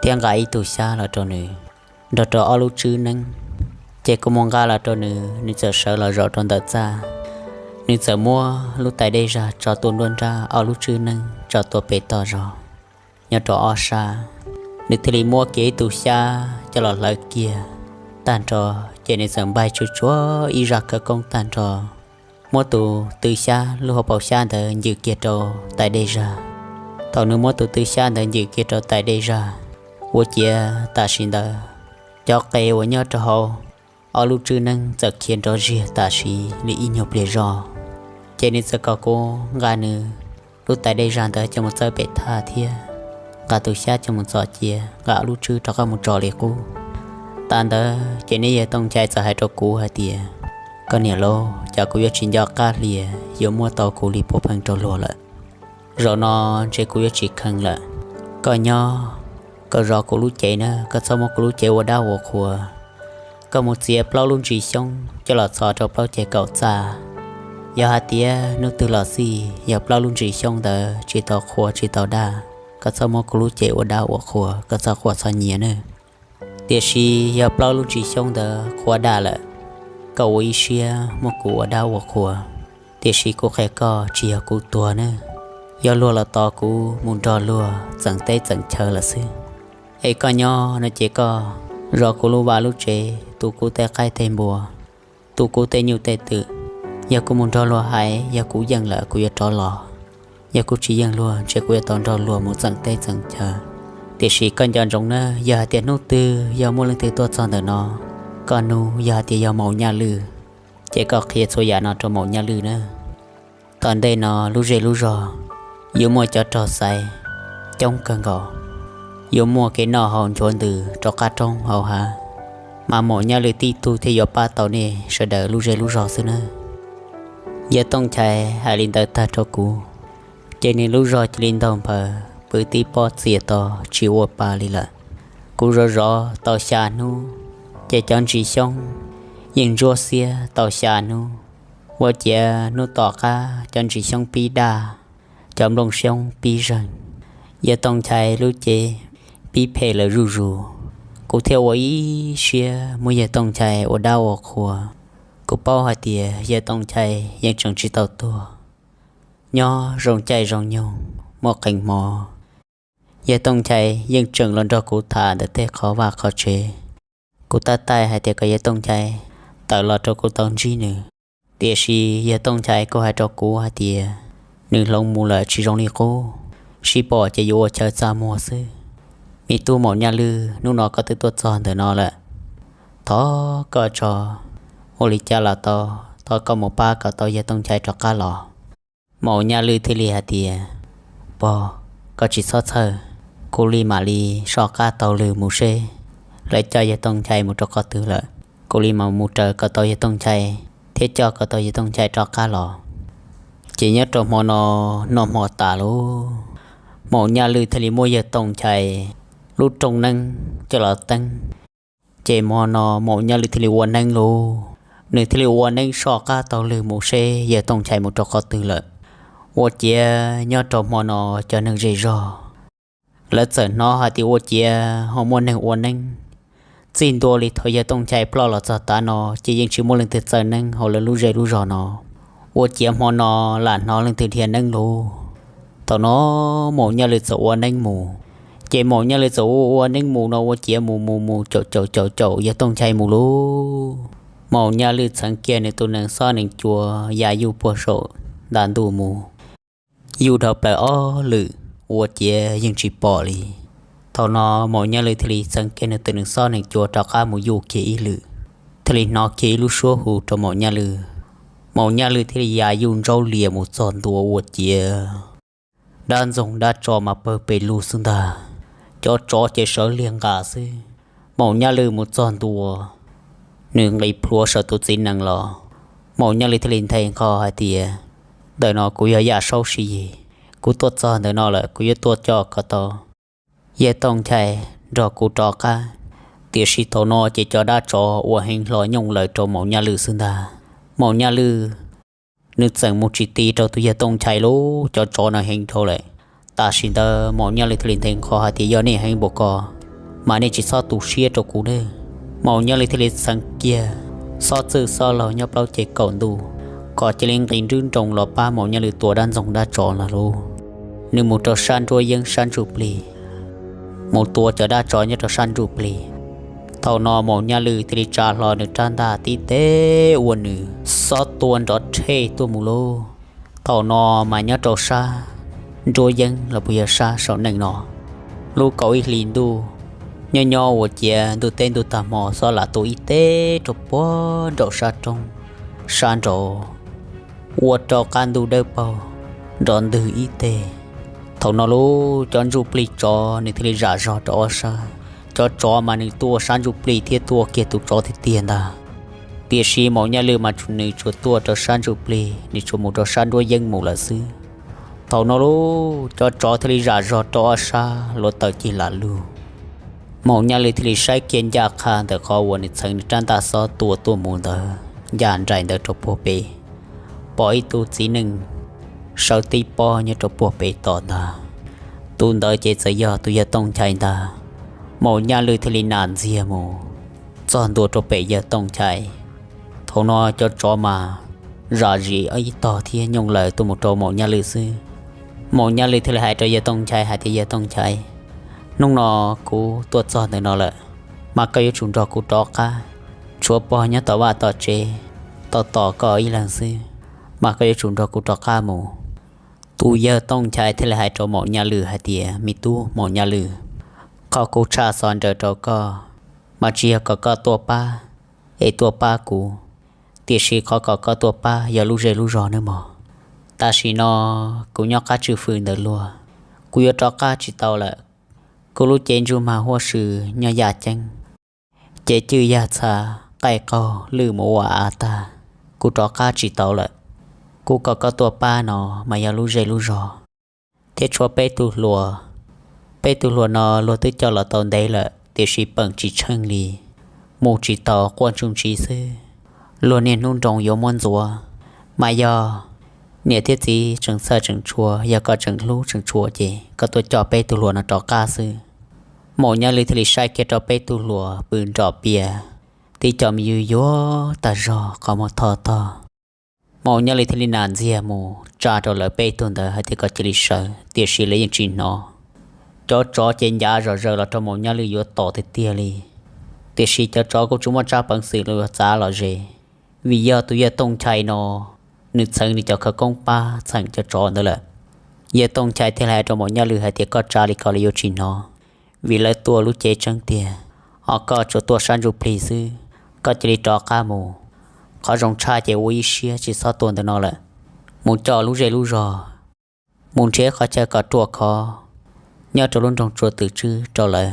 thiab nqa ib tug xyab los rau nws nrog rau ob lub tswb neeb. Ces kuv mus nqa los rau nws, nws txawm sawv los zaum rau ntawm txaj, nws txawm muab lub tais dej zag tso tuaj nruab nrab, ob lub tswb neeb tso tuaj pem toj zog, nyob rau ob sab. Nws thiaj li muab kiag ib tug xyab coj los hlawv kiag tag nrho, ces nws txawm npaig tsuag tsuag ib zaj khawv koob tag nrho, muab tus tw xyab lub hauv paus xyab ntawd ncws kiag rau tais dej zag. Thaum nws muab tus tw xyab ntawd ncws kiag rau tais dej zag, ua ciav tam sim ntawd cov qe uas nyob rau hauv ob lub tswb neeb txawm khiav nrov ziag tam sim li ib nyuag pliag zog. Ces nws txawm kom kuv nqa nws lub tais dej zag ntawd coj mus txawb pem thaj thiab nqa tus xyab coj mus txo cia, nqa ob lub tswb rov qab mus tso li qub. Tas ntawd ces niag yawg Tooj Nchai txawm hais rau kuv hais tias, koj niam lauj, cas kuv yuav tsis nco qab hlias yuav muab tau kuv li puav pheej rau luag lawm. Zaum no ntshe kuv yuav tsis kheev lawm. Koj nyob, koj zov kuv lub cev na, koj txhob muab kuv lub cev ua dab ua qhua. Koj mus txiav plaub lub ntsis xyoob coj los txhos rau plaub ceg kaum txaj. Yog hais tias hnub twg los xij yog plaub lub ntsis xyoob ntawd tsis tau qhua tsis tau daj, koj txhob muab kuv lub cev ua dab ua qhua, koj txhob quaj txhob nyiav nawb. Tiam sis yog plaub lub ntsis xyoob ntawd qhua daj lawm, koj ua ib siab muab kuv ua dab ua qhua. Tiam sis kuv qhia koj, tsis yog kuv tuag nawb, yog luag los tos kuv mus nrog luag txeem teb txeem chaw lawm xwb. Es koj nyob no ces koj zov kuv lub vaj lub tsev, tu kuv tej qaib tej npua, tu kuv tej nyuj tej twm. Yog kuv mus nrog luag hais, yog kuv yeej lawm kuv yuav rov los. Yog kuv tsis yeej luag ntshe kuv yuav tau nrog luag mus txeem teb txeem chaw. Tiam sis koj nco ntsoov nawb, yog hais tias hnub twg yog muaj leej twg tuaj txog ntawm no, koj nug yog hais tias yog Maum Nyaj Lwj, ces koj qhia txhua yam no rau Maum Nyaj Lwj nawb. Tom ntej no lub zej lub zog yuav muaj cov rog xaiv coob kawg nkaus, yuav muaj kev noj haus nchuav ntws rov qab roob hauv hav, mas Maum Nyaj Lwj tib tug thiaj yuav pab tau nej sawv daws lub zej lub zog xwb nawb. Yawg Tooj Nchai hais li ntawd tag rau kuv, ces nws lub zog cia li ntaug nphaws pw tib pob txias to tsis ua pa li lawm. Kuv zov zov tau xya hnub, ces cov ntsis xyoob yeej ntsuab xiab tau xya hnub. Ua ciav hnub tom qab cov ntsis xyoob pib daj, cov nplooj xyoob pib zeeg, Yawg Tooj Nchai lub cev pib phem lawm zuj zus. Kuv thiaj ua ib siab muab Yawg Tooj Nchai ua dab ua qhua. Kuv paub hais tias Yawg Tooj Nchai yeej tseem tsis tau tuag, nyob zoo caij zoo nyoog muaj qee hmo Yawg Tooj Nchai yeej tseem los nrog kuv tham ntawm tej qhov vaj qhov tsev. Kuv tab taij hais tias kom Yawg Tooj Nchai tawm los rau kuv tau ntsib nws. Tiam sis Yawg Tooj Nchai kuj hais rau kuv hais tias nws hloov mus lawm tsis zoo li qub, sib pom ces yuav ua chaw txaj muag xwb. Me tub Maum Nyaj Lwj, hnub no koj twb tuaj txog ntawm no lawm, thov koj tso, ua li cas los tau, thov koj mus pab kom tau Yawg Tooj Nchai rov qab los. Maum Nyaj Lwj thiaj li hais tias, pog, koj tsis txhob txhawj, kuv li mam li soj qab taug lw mus seb lawv coj Yawg Tooj Nchai mus rau qhov twg lawm. Kuv li mam mus raws kom tau Yawg Tooj Nchai thiab coj kom tau Yawg Tooj Nchai rov qab los. Ces nyob rau hmo no, noj hmo tas lauj, Maum Nyaj Lwj thiaj li muab Yawg Tooj Nchai lub rooj neeb coj los teeb. Ces hmo no Maum Nyaj Lwj thiaj li ua neeb lauj, nws thiaj li ua neeb soj qab taug lw mus seb Yawg Tooj Nchai mus rau qhov twg lawm. Ua ciav nyob rau hmo no cov neeg zej zog lawv txawm hnov hais tias ua ciav ho muaj neeg ua neeb Txij ntua li thaum yawg Tooj Nchai ploj los txog tav no ces yeej tsis muaj leej twg txawj neeb hauv lawv lub zej lub zog no. Ua ciav hmo no lam hnov leej twg dhia neeb lauj. Thaum no Maum Nyaj Lwm txawm ua neeb mus. Ces Maum Nyaj Lwm txawm ua ua neeb mus no ua ciav mus mus mus caum caum caum caum yawg Tooj Nchai mus lauj. Maum Nyaj Lwm txheev kiag nws tus nees xob nees cua ya yuj puag saum nta ntuj mus. Yuj dhau plaws ob lwm ua ciav yeej tsis pom li. Thaum no Maum Nyaj Lwm thiaj li txheev kiag nws tus nees xob nees cua rov qab mus yuj kiag ib lwm, thiaj li hnov kiag ib lub suab hu rau Maum Nyaj Lwm. Maum Nyaj Lwm thiaj li ya yuj ntsaub lias mus txog ntua ua ciav dab ntxoog dab tsov mas pawg pes lug xwb ntag. Cov tsov ces sawv liag nqa xwb. Maum Nyaj Lwm mus txog ntua, nws nqis plhuav saum tus txiv nees los. Maum Nyaj Lwm thiaj li nthe nqho hais tias, ntawm no kuv yog Yaj Saub Siv Yis, kuv tuaj txog ntawm no lawm kuv yuav tuaj coj kom tau yawg Tooj Nchai nrog kuv rov qab. Tiam sis thaum no ces cov dab tsov ua heev hlo nyooj lawm rau Maum Nyaj Lwm xwb ntag. Maum Nyaj Lwm nws txeem mus tsis ti rau tus yawg Tooj Nchai lauj, cov tsov no heev dhau lawm. Tam sim ntawd Maum Nyaj Lwm thiaj li nthe nqho hais tias, yog nej heev npaum ko mas nej tsis txhob tu siab rau kuv nawb. Maum Nyaj Lwm thiaj li txheev kiag xob txwj xob laug nyob plaub ceg kaum ntuj kom cia li nqis nrwb nroos los pab Maum Nyaj Lwm tua dab ntxoog dab tsov no lauj. Nws mus rau sab nruab yeeb sab ntsuj plig, mus tua cov dab tsov nyob rau sab ntsuj plig. Thaum no Maum Nyaj Lwm thiaj li tsa hlo nws rab ntaj tib teg ua nws xob tua nrov rhej tuaj mus lauj. Thaum no mas nyob rau sab nruab yeeb los puas yog sab saum neej no, lub kaum ib hlis ntuj, nyob nyob ua ciav ntuj teb ntuj tag hmo xob lam tuaj ib teg rau puag nraum sab roob sab nraud, ua rau qab ntuj dawb paug nrov ntwg ib teg. Thaum no lauj, cov ntsuj plig tsov nws thiaj li zam zog rau ob sab. Cov tsov mas nws tuaj sab ntsuj plig thiab tuaj kiag tus tsov tiag tiag ntag. Tiam sis Maum Nyaj Lwm mas nws tsuas tuaj rau sab ntsuj plig, nws tsuas mus rau sab nruab yeeb mus lawm xwb. Thaum no lauj, cov tsov thiaj li zam zog rau ob sab luav taws cig lam lug. Maum Nyaj Lwm thiaj li saib kiag ncaj qha ntawm qhov uas nws txheev nws rab ntaj xob tua tuaj mus ntawd ncaj nraim ntawd rau puag pem, pom ib tug txiv neej sawv tib pob nyob rau puag pem tom ntag. Tus ntawd ces txawm yog tus yawg Tooj Nchai ntag. Maum Nyaj Lwm thiaj li nam ntxiag mus txog ntua rau pem yawg Tooj Nchai. Thaum no cov tsov mas zam zis ib tog thiab nyooj lawm tuaj mus rau Maum Nyaj Lwm xwb. Maum Nyaj Lwm thiaj li hais rau yawg Tooj Nchai hais tias, yawg Tooj Nchai, hnub no kuv tuaj txog ntawm no lawm, mas koj yuav tsum nrog kuv rov qab. Tshuav pog nyob tom vaj tom tsev tau tos koj ib leeg xwb, mas koj yuav tsum nrog kuv rov qab mus. Tus yawg Tooj Nchai thiaj li hais rau Maum Nyaj Lwm hais tias, me tub Maum Nyaj Lwm, qhov kuv tshaj xov nraws rau koj mas tsis yog kom koj tuaj pab es tuaj pab kuv, tiam sis qhov kom koj tuaj pab yog lub zej lub zog nawb mog. Tam sim no kuv nyob qab tswj fwm ntawm luag, kuv yuav rov qab tsis tau lawm. Kuv lub cev ntsug mag huab sw nyob yaj ceeb, cev cwj yaj txha, qaij qaug lwj mus ua av tag, kuv rov qab tsis tau lawm. Kuv kom koj tuaj pab no mas yog lub zej lub zog, thiab tshuav peb tug hluas. Peb tug hluas no luag twb coj los tau ntev lawm tiam sis peem tsis tsheej li, mus tsis tau, quaj ntsuj ntsiv xwb. Luag niaj hnub nroo yuav muab ntxuav, mas yog niam thiab txiv tseem txhawj tseem tshua, yog koj tseem hlub tseem tshua ces koj tuaj coj peb tug hluas no rov qab xwb. Maum Nyaj Lwm thiaj li saib kiag rau peb tug hluas pw nrom pias, tib co me ywg yuav tag zog qhov muag tho tog. Maum Nyaj Lwm thiaj li nam ntxiag mus tsa rau lawv peb tug ntawd hais tias kom cia li sawv, tiam sis lawv yeej tsis hnov. Cov tsov ces ncav zom zaws los rau Maum Nyaj Lwm yuav tom tiag tiag li, tiam sis cov tsov kuj tsis muaj tsab peev xwm los yuav txav los ze, vim yog tus yawg Tooj Nchai no nws txheev nws cov khawv koob pab txheem cov tsov ntawd lawm. Yawg Tooj Nchai thiaj li hais rau Maum Nyaj Lwm hais tias koj tsa li ko lawv yuav tsis hnov, vim lawv tuaj lub cev tseeb tiag. Ho koj tsuas tuaj sab ntsuj plig xwb, koj cia li rov qab mus. Qhov zoo tshaj ces ua ib siab tsis txhob tuaj ntawm no lawm, mus coj lub zej lub zog, mus nrhiav qhov chaw kom ruaj khov nyob rau lub nroog Tsua Twm Tswb rau lawv.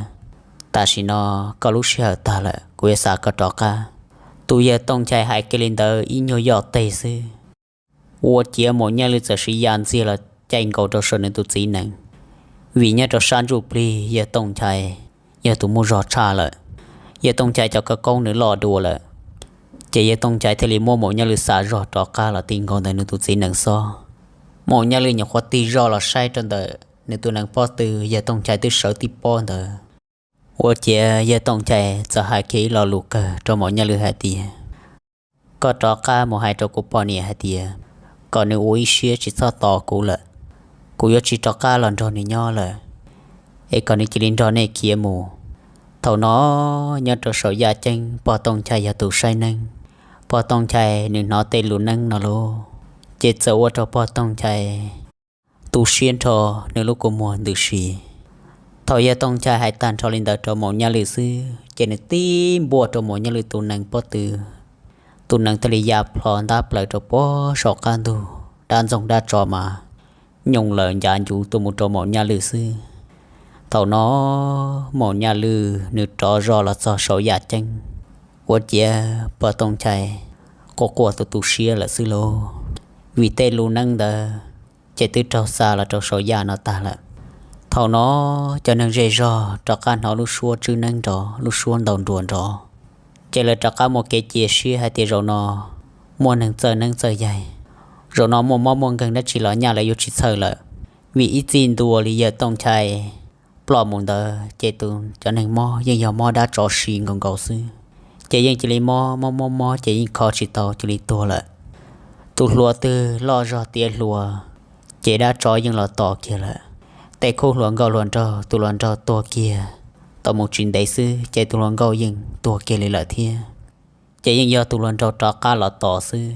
Tam sim no koj lub sij hawm tag lawm, kuv yuav xa koj rov qab. Tus yawg Tooj Nchai hais kiag li ntawd ib nyuag yoj teg xwb, ua ciav Maum Nyaj Lwm txawm siv ya ntxiag los caij nkaus rau saum nws tus txiv nees, vim nyob rau sab ntsuj plig yawg Tooj Nchai yog tus muaj zog tshaj lawm. Yawg Tooj Nchai cov khawv koob nws loj dua lawm, ces yawg Tooj Nchai thiaj li muab Maum Nyaj Lwm xa zog rov qab los ti nkaus ntawm nws tus txiv nees xob. Maum Nyaj Lwm nyuam qhuav tig zog los saib rau ntawm nws tus nees pob tw, yawg Tooj Nchai twb sawv tib pob ntawd. Ua ciav yawg Tooj Nchai txawm hais kiag ib lo lus kawg rau Maum Nyaj Lwm hais tias, koj rov qab mus hais rau kuv poj niam hais tias kom nws ua ib siab tsis txhob tos kuv lawm, kuv yuav tsis rov qab los nrog nws nyob lawm, es kom nws cia li nrog nej khiav mus. Thaum no nyob rau saum yaj ceeb pog Tooj Nchai yog tus saib neeb. Pog Tooj Nchai nws hnov tej lus neeb no lauj, ces txawm ua rau pog Tooj Nchai tu siab nrho nws lub kua muag ntws si. Thaum yawg Tooj Nchai hais tag nrho li ntawd rau Maum Nyaj Lwm xwb ces nws tib npuaj rau Maum Nyaj Lwm tus nees pob tw. Tus nees thiaj li ya plho ntab plaws rau pob saum qab ntug, dab ntxoog dab tsov mas nyooj lawm ncav ncuv tuaj mus rau Maum Nyaj Lwm xwb. Thaum no Maum Nyaj Lwm nws rov zoj los txog saum yaj ceeb, ua ciav pog Tooj Nchai quaj quaj tu tu siab lawm xwb lauj, vim tej lus neeb ntawd ces twb raug xa los rau saum yaj no tag lawm. Thaum no cov neeg zej zog rov qab hnov lub suab tswb neeb nrov, lub suab ntaus nruas nrov, ces lawv rov qab muaj kev cia siab hais tias zaum no muaj neeg txawj neeb txawj yaig, zaum no muaj mob muaj nkeeg dab tsi los nyaj lawv yuav tsis txhawj lawm. Vim ib txij ntua li yawg Tooj Nchai ploj mus ntawd ces tus cov neeg mob yeej yog mob dab tsov si nkaus nkaus xwb, ces yeej cia li mob mob mob mob ces yeej kho tsis tau cia li tuag lawm. Tus hluas twg loj zog tiav hluas, ces dab tsov yeej los tos kiag lawm. Tej khub hluas nkauj hluas nraug tus hluas nraug tuag kiag tau mus tsis ntev xwb ces tus hluas nkauj yeej tuag kiag li lawm thiab. Ces yeej yog tus hluas nraug rov qab los tos xwb.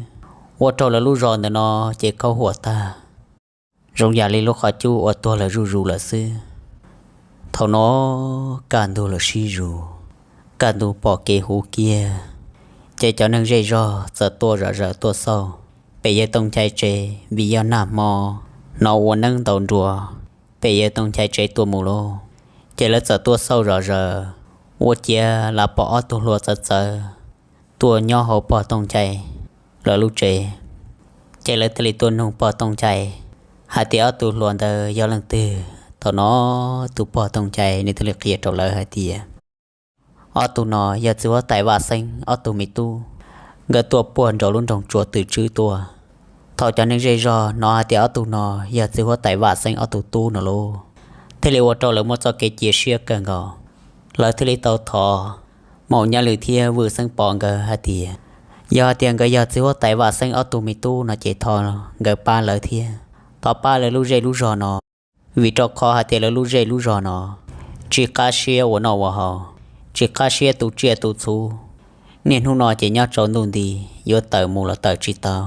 Ua rau lawv lub zos ntawm no ces khaub huam tag, zoo yam li lub qhov cub uas tuag lawm zuj zus lawm xwb. Thaum no kaj ntug los sib zus, kaj ntug pom kev huv kiag, ces cov neeg zej zog txawm tuaj zom zaws tuaj xauj pem yawg Tooj Nchai tsev vim yog nag hmo hnov ua neeb ntaus nruas pem yawg Tooj Nchai tsev tuaj mus lauj. Ces lawv txawm tuaj xauj zom zaws, ua ciav lam pom ob tug hluas txawv txawv tuaj nyob hauv pog Tooj Nchai lawv lub tsev. Ces lawv thiaj li tuaj nug pog Tooj Nchai hais tias ob tug hluas ntawd yog leej twg. Thaum no tus pog Tooj Nchai nws thiaj li qhia rau lawv hais tias ob tug no yog txiv huab tais Vaj Xeeb ob tug me tub, nkawd tuaj puag nraum lub nroog Tsua Twm Tswb tuaj. Thaum cov neeg zej zog hnov hais tias ob tug no yog txiv huab tais Vaj Xeeb ob tug tub no lauj, thiaj li ua rau lawv muaj txoj kev cia siab kawg nkaus. Lawv thiaj li tau thov Maum Nyaj Lwm thiab Vwj Xeeb Pov nkawd hais tias yog hais tias nkawd yog txiv huab tais Vaj Xeeb ob tug me tub no ces thov nkawd pab lawv thiab, thov pab lawv lub zej lub zog no. Vim rau qhov hais tias lawv lub zej lub zog no tsis qab siab ua noj ua haus, tsis qab siab tu tsiaj tu txhuv, niaj hnub no ces nyob tsaus ntuj nti, yuav tawm mus los tawm tsis tau,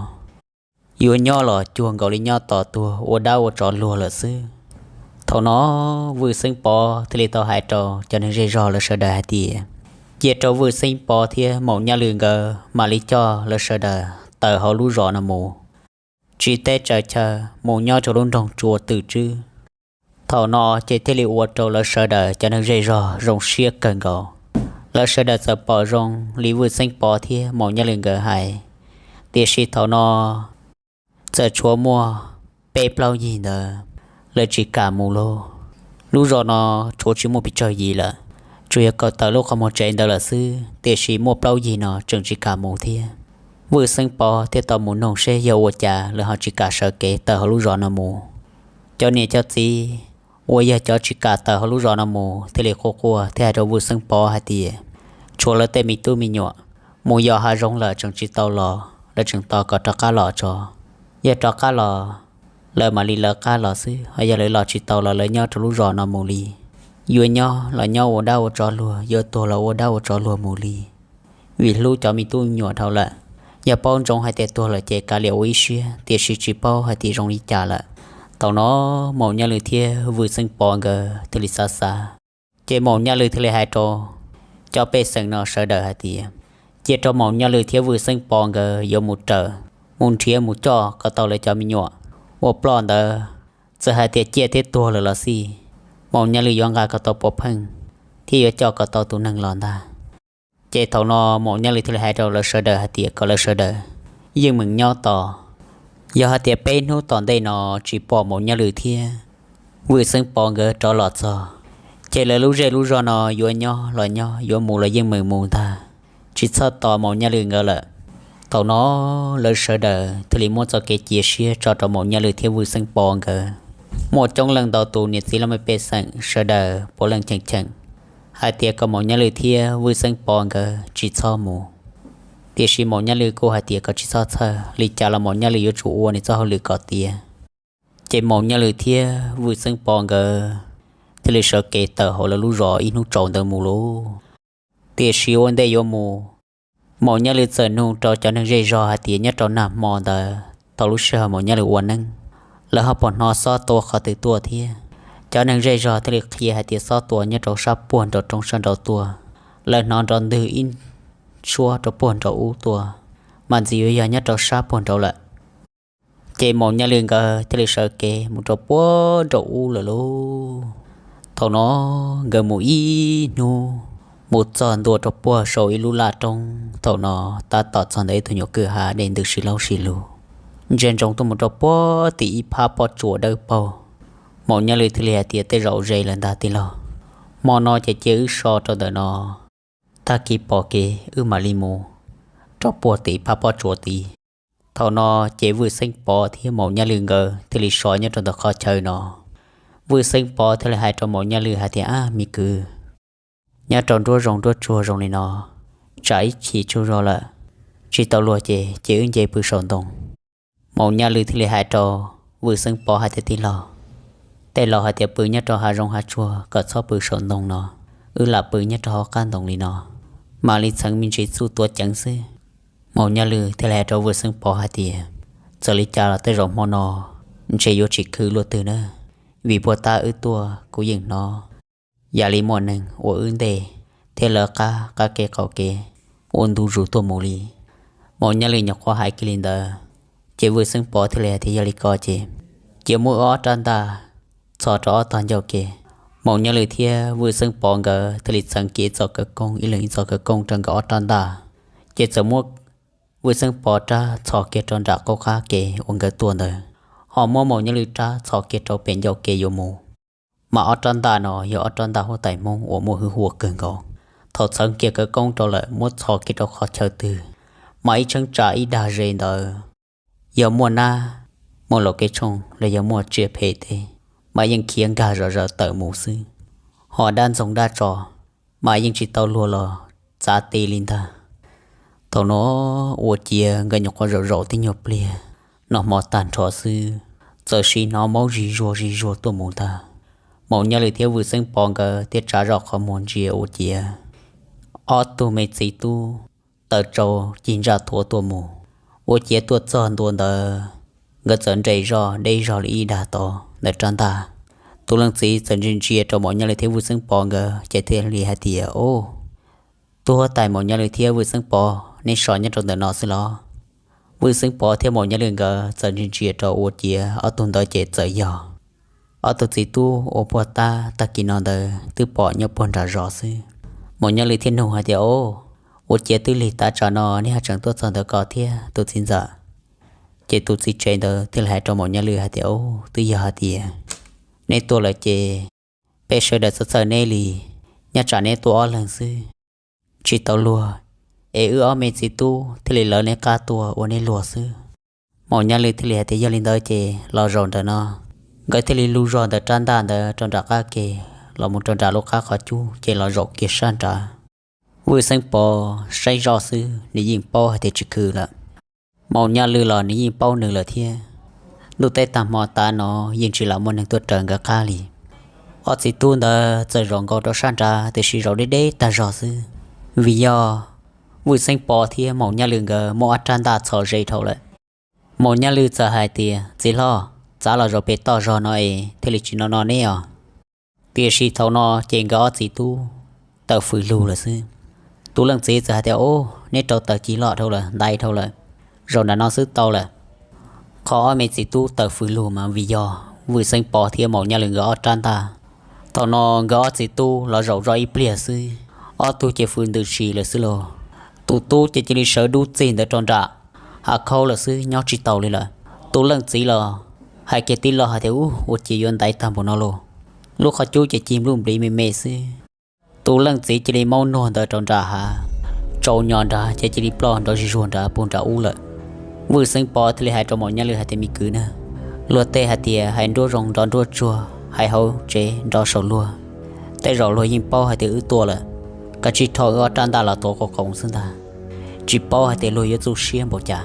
yuav nyob los cuag nkaus li nyob tos tuag ua dab ua tsov luag lawm xwb. Thaum no Vwj Xeeb Pov thiaj li tau hais rau cov neeg zej zog lawv sawv daws hais tias cia rau Vwj Xeeb Pov thiab Maum Nyaj Lwm nkawd mam li coj lawv sawv daws tawm hauv lub zos no mus, tsis teb tsaws chaw mus nyob rau lub nroog Tsua Twm Tswb. Thaum no ces thiaj li ua rau lawv sawv daws cov neeg zej zog zoo siab kawg nkaus. Lawv sawv daws txawm pom zoo li Vwj Xeeb Pov thiab Maum Nyaj Lwm nkawd hais, tiam sis thaum no txawm tshuav muaj peb plaub yig ntawd lawv tsis kam mus lauj. Lub zos no tshuav tsis muaj pes tsawg yig lawm, tsuas yog kom tawm lub qhov muag tsev ntawd lawm xwb, tiam sis muaj plaub yig no tseem tsis kam mus thiab. Vwj Xeeb Pov thiaj tau mus noog seb yog ua cas lawv ho tsis kam sawv kev tawm hauv lub zos no mus. Cov niam cov txiv uas yog cov tsis kam tawm hauv lub zos no mus thiaj li quaj quaj thiab hais rau Vwj Xeeb Pov hais tias tshuav lawv tej me tub me nyuam mus yos hav zoov lawm tseem tsis tau los, lawv tseem tos kom rov qab los tso. Yog rov qab los, lawv mam li lawv qab los xwb, ho yog lawv los tsis tau los lawv nyob rau lub zos no mus li. Yuav nyob los nyob ua dab ua tsov luag, yuav tuag los ua dab ua tsov luag mus li. Vim hlub cov me tub me nyuam dhau lawm, yog paub ntsoov hais tias tuag lawm ces kav liam ua ib siab, tiam sis tsis paub hais tias zoo li cas lawm. Thaum no Maum Nyaj Lwm thiab Vwj Xeeb Pov nkawd thiaj li xav xav, ces Maum Nyaj Lwm thiaj li hais rau cov pej xeem no sawv daws hais tias cia rau Maum Nyaj Lwm thiab Vwj Xeeb Pov nkawd yuav mus raws, mus nrhiav mus coj kom tau lawv cov me nyuam uas ploj ntawd. Txawm hais tias ciaj thiab tuag lawm los xij, Maum Nyaj Lwm yuav nqa kom tau puav pheej thiab yuav coj kom tau tus neeg los ntag. Ces thaum no Maum Nyaj Lwm thiaj li hais rau lawv sawv daws hais tias kom lawv sawv daws yeej meem nyob tos. Yog hais tias peb hnub tom ntej no tsis pom Maum Nyaj Lwm thiab Vwj Xeeb Pov nkawd rov los txog, ces lawv lub zej lub zog no yuav nyob los nyob, yuav mus los yeej meem mus ntag, tsis txhob tos Maum Nyaj Lwm nkawd lawm. Thaum no lawv sawv daws thiaj li muab txoj kev cia siab tso rau Maum Nyaj Lwm thiab Vwj Xeeb Pov nkawd. Muaj coob leej ntau tus niam txiv laj mej pej xeem sawv daws puav leej cheem cheem hais tias kom Maum Nyaj Lwm thiab Vwj Xeeb Pov nkawd tsis txhob mus. Tiam sis Maum Nyaj Lwm kuj hais tias kom tsis txhob txhawj, li cas los Maum Nyaj Lwm yuav tsum ua nws txoj hauj lwm kom tiav. Ces Maum Nyaj Lwm thiab Vwj Xeeb Pov nkawd thiaj li sawv kev tawm hauv lawv lub zos ib hnub tsaus ntawd mus lauj. Tiam sis ua ntej yuav mus, Maum Nyaj Lwm txawm nug rau cov neeg zej zog hais tias nyob rau nag hmo ntawd thaum lub sij hawm Maum Nyaj Lwm ua neeb, lawv ho puas hnov xob tua qhov twg tuaj thiab. Cov neeg zej zog thiaj li qhia hais tias xob tua nyob rau sab puag nraum roob sab nraud tuaj, lawv hnov nrov ntwg ib suab rau puag nraum ub tuaj, mas ntxim yuav yog nyob rau sab puag nraud lawm. Ces Maum Nyaj Lwm nkawd thiaj li sawv kev mus rau puag nraum ub lawm lauj. Thaum no nkawd mus ib hnub, mus txog ntua rau puag saum ib lub laj roob, thaum no tab tom txog ntawm ib tug nyuam kwj ha dej ntws sib laub sib lug, ntsia ntsoov tuaj mus rau puag tim ib phab pob tsuas dawb paug. Maum Nyaj Lwm thiaj li hais tias tej zaum ze lawm ntag tij laug, hmo no ces cia wb so rau ntawm no, tag kis pom kev wb mam li mus rau puag tim phab pob tsuas tid. Thaum no ces Vwj Xeeb Pov thiab Maum Nyaj Lwm nkawd thiaj li so nyob rau ntawm qhov chaw no. Vwj Xeeb Pov thiaj li hais rau Maum Nyaj Lwm hais tias, ab me kwv, nyob rau nruab zoov nruab tsuag zoo li no, tsam ib chim tsaug zog lawm, tsis tau luag ces cia wb nce pw saum ntoo. Maum Nyaj Lwm thiaj li hais rau Vwj Xeeb Pov hais tias tij laug, tej laus hais tias pw nyob rau hav zoov hav tsuag kom txhob pw saum ntoo no, wb lam pw nyob rau hauv qab ntoo li no, mam li txheev me ntsis txuj tuav ceev xwb. Maum Nyaj Lwm thiaj li hais rau Vwj Xeeb Pov hais tias, txawm li cas los tej zaum hmo no ntshe yuav tsis khwv luaj twg na, vim puag ta wb tuaj kuv yeej hnov yam li muaj neeg ua wb ntej thiab lawv qab qab kev qaum kev ua ntu zus tuaj mus li. Maum Nyaj Lwm nyuam qhuav hais kiag li ntawd, ces Vwj Xeeb Pov thiaj li hais tias yog li ko ces cia muab ob rab ntaj txhos rau ob tog ncauj ke. Maum Nyaj Lwm thiab Vwj Xeeb Pov nkawd thiaj li txeev kiag txoj khawv koob, ib leeg ib txoj khawv koob rau nkawd ob rab ntaj, ces txawm muab Vwj Xeeb Pov rab txhos kiag rau nram qab qab ke uas nkawd tuaj ntawd, ho muab Maum Nyaj Lwm rab txhos kiag rau pem ncauj ke yuav mus. Mas ob rab ntaj no yog ob rab ntaj huab tais Hmoob uas muaj hwj huam kawg nkaus. Thaum txeev kiag khawv koob rau lawm muab txhos kiag rau qhov chaw twg, mas ib cheeb tsam ib dag ze ntawd, yog muaj nab, muaj laus kev tshooj los yog muaj tsiaj phem tej, mas yeej khiav nkag zom zaws tawm mus xwb. Ho dab ntxoog dab tso mas yeej tsis tau luag los txav ti li ntag. Thaum no ua ciav nkawd nyuam qhuav zaum zaum tib nyuag pliag, noj hmo tag nrho xwb, txawm sim hnov maub zis zuag zis zuag tuaj mus ntag. Maum Nyaj Lwm thiab Vwj Xeeb Pov nkawd thiaj tsa zoj qhov muag ntsia ua ciav ob tug me txiv tub taws tsau cig ntsaj thuav tuaj mus. Ua ciav tuaj txog ntua ntawd, nkawd txawm nres zog deb zog li ib dag tod ntawm rab ntaj. Tus leej txiv txawm ntsia ntsia rau Maum Nyaj Lwm thiab Vwj Xeeb Pov nkawd ces thiaj li hais tias, o, tus huab tais Maum Nyaj Lwm thiab Vwj Xeeb Pov, neb so nyob rau ntawm no xwb los? Vwj Xeeb Pov thiab Maum Nyaj Lwm nkawd txawm ntsia ntsia rau ua ciav ob tug ntawd ces txawm yog ob tug txiv tub uas puag ta tag kis no ntawd twb pom nyob puag nram zos xwb. Maum Nyaj Lwm thiaj nug hais tias, o, ua ciav twb lig tav tsam no neb ho tseem tuaj txog ntawm ko thiab tus txiv ntxawm? Ces tus txiv tsev ntawd thiaj li hais rau Maum Nyaj Lwm hais tias, o, twb yog hais tias neb tuaj lawm ces peb sawv daws txhawj txhawj neb li, nyob tsam neb tuaj ob leeg xwb, tsis tau luag, es wb ob me txiv tub thiaj li lawv neb qab tuaj ua neb luag xwb. Maum Nyaj Lwm thiaj li hais tias yog li ntawd ces los zaum ntawm no. Nkawd thiaj li lug zog ntawm rab ntaj ntawd rau nram qab ke, los mus rau nram lub qab qhov cub ces los zaum kiag sab nrad. Vwj Xeeb Pov saib zoj xwb nws yeej paub hais tias tsis khwv lawm. Maum Nyaj Lwm los nws yeej paub nws lawm thiab. Ntuj teb tag hmo tav no yeej tsis lam muaj neeg tuaj raws nkawd qab li. Ob txiv tub ntawd txawm zaum nkaus rau sab nrad tiam sis zaum deb deb tag zog xwb, vim yog Vwj Xeeb Pov thiab Maum Nyaj Lwm nkawd muab ob rab ntaj txhos ze dhau lawm. Maum Nyaj Lwm txawm hais tias, txiv hlob, txav los zaum pem toj zog no es thiaj li tsis no no neb os. Tiam sis thaum no ces nkawd ob txiv tub tawm fws lug lawm xwb. Tus leej txiv txawm hais tias, o, neb rau taws ci loj dhau lawm, ntaiv dhau lawm, zaum nram no xwb tau lawm. Qhov ob me txiv tub tawm fws lug mas vim yog Vwj Xeeb Pov thiab Maum Nyaj Lwm nkawd ob rab ntaj. Thaum no nkawd ob txiv tub los zaum zoj ib pliag xwb, ob tug ces fws ntws si lawm xwb lauj. Tus tub ces cia li sawv dub txig ntawd rau nram hav khaub lawm xwb, nyob tsis taus li lawm. Tus leej txiv los hais kiag tib lo hais tias, u, ua ciav yuav ntaiv tag npaum no lauj. Lub qhov cub ces cig npluj npliv me me xwb. Tus leej txiv cia li maub nuag ntawd rau nram hav, tsaus nyo nrad ces cia li ploj nrov zig zuag nrad puag nram ub lawm. Vwj Xeeb Pov thiaj li hais rau Maum Nyaj Lwm hais tias, me kwv na, luag tej hais tias hais nruab zoo nrov nruab tsuag, hais hauv tsev nrov saum luag. Tej zaum luag yeej paub hais tias wb tuaj lawm, kav tsij rho wb ob rab ntaj los tuav qoom qoos xwb ntag. Tsis paub hais tias luag yuav txuj siab npaum cas.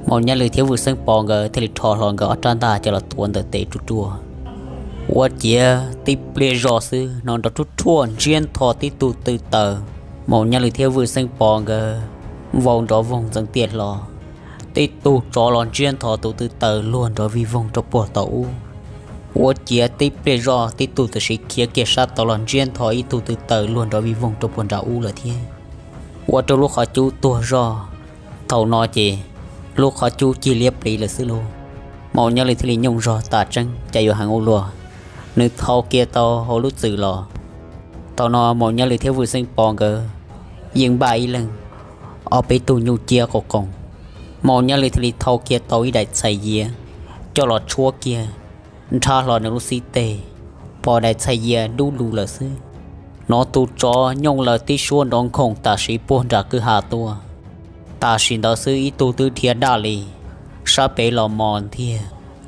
Maum Nyaj Lwm thiab Vwj Xeeb Pov nkawd thiaj li rho hlo nkawd ob rab ntaj coj los tuav ntawm tes ruaj ruaj. Ua ciav tib pliag zog xwb hnov nrov ruaj ruaj ntsiab ntho tib tug tw taws. Maum Nyaj Lwm thiab Vwj Xeeb Pov nkawd vau nrov voog ntxeev tiaj hlo. Tib tug tsov los ntsiab ntho tus tw taws luag nrov vij voog rau puag tom ub. Ua ciav tib pliag zoj tib tug tam sim khiav kiag sab tod los ntsiab ntho ib tug tw taws luag nrov vij voog rau puag nram ub lawm thiab. Ua rau lub qhov cub tuag zog. Thaum no ces lub qhov cub cig liab pliv lawm xwb lauj. Maum Nyaj Lwm thiaj li nyooj zog tas tseeb cas yuav heev ua luaj. Nws thau kiag tau hauv lub txwm los. Thaum no Maum Nyaj Lwm thiab Vwj Xeeb Pov nkawd yeej npaj ib leeg ob peb tug nyuj ciab qoom qoos. Maum Nyaj Lwm thiaj li thau kiag tau ib daim txhais yias coj los tshuab kiag nrhab hlo nws lub xib teg, pom daim txhais yias dub lug lawm xwb. Hnov tus tsov nyooj lawv tib suab nrov nkhoos tam sim puag nram kwj ha tuaj. Tam sim ntawd xwb ib tug twb dhia daj li sab pem los mos ntiag,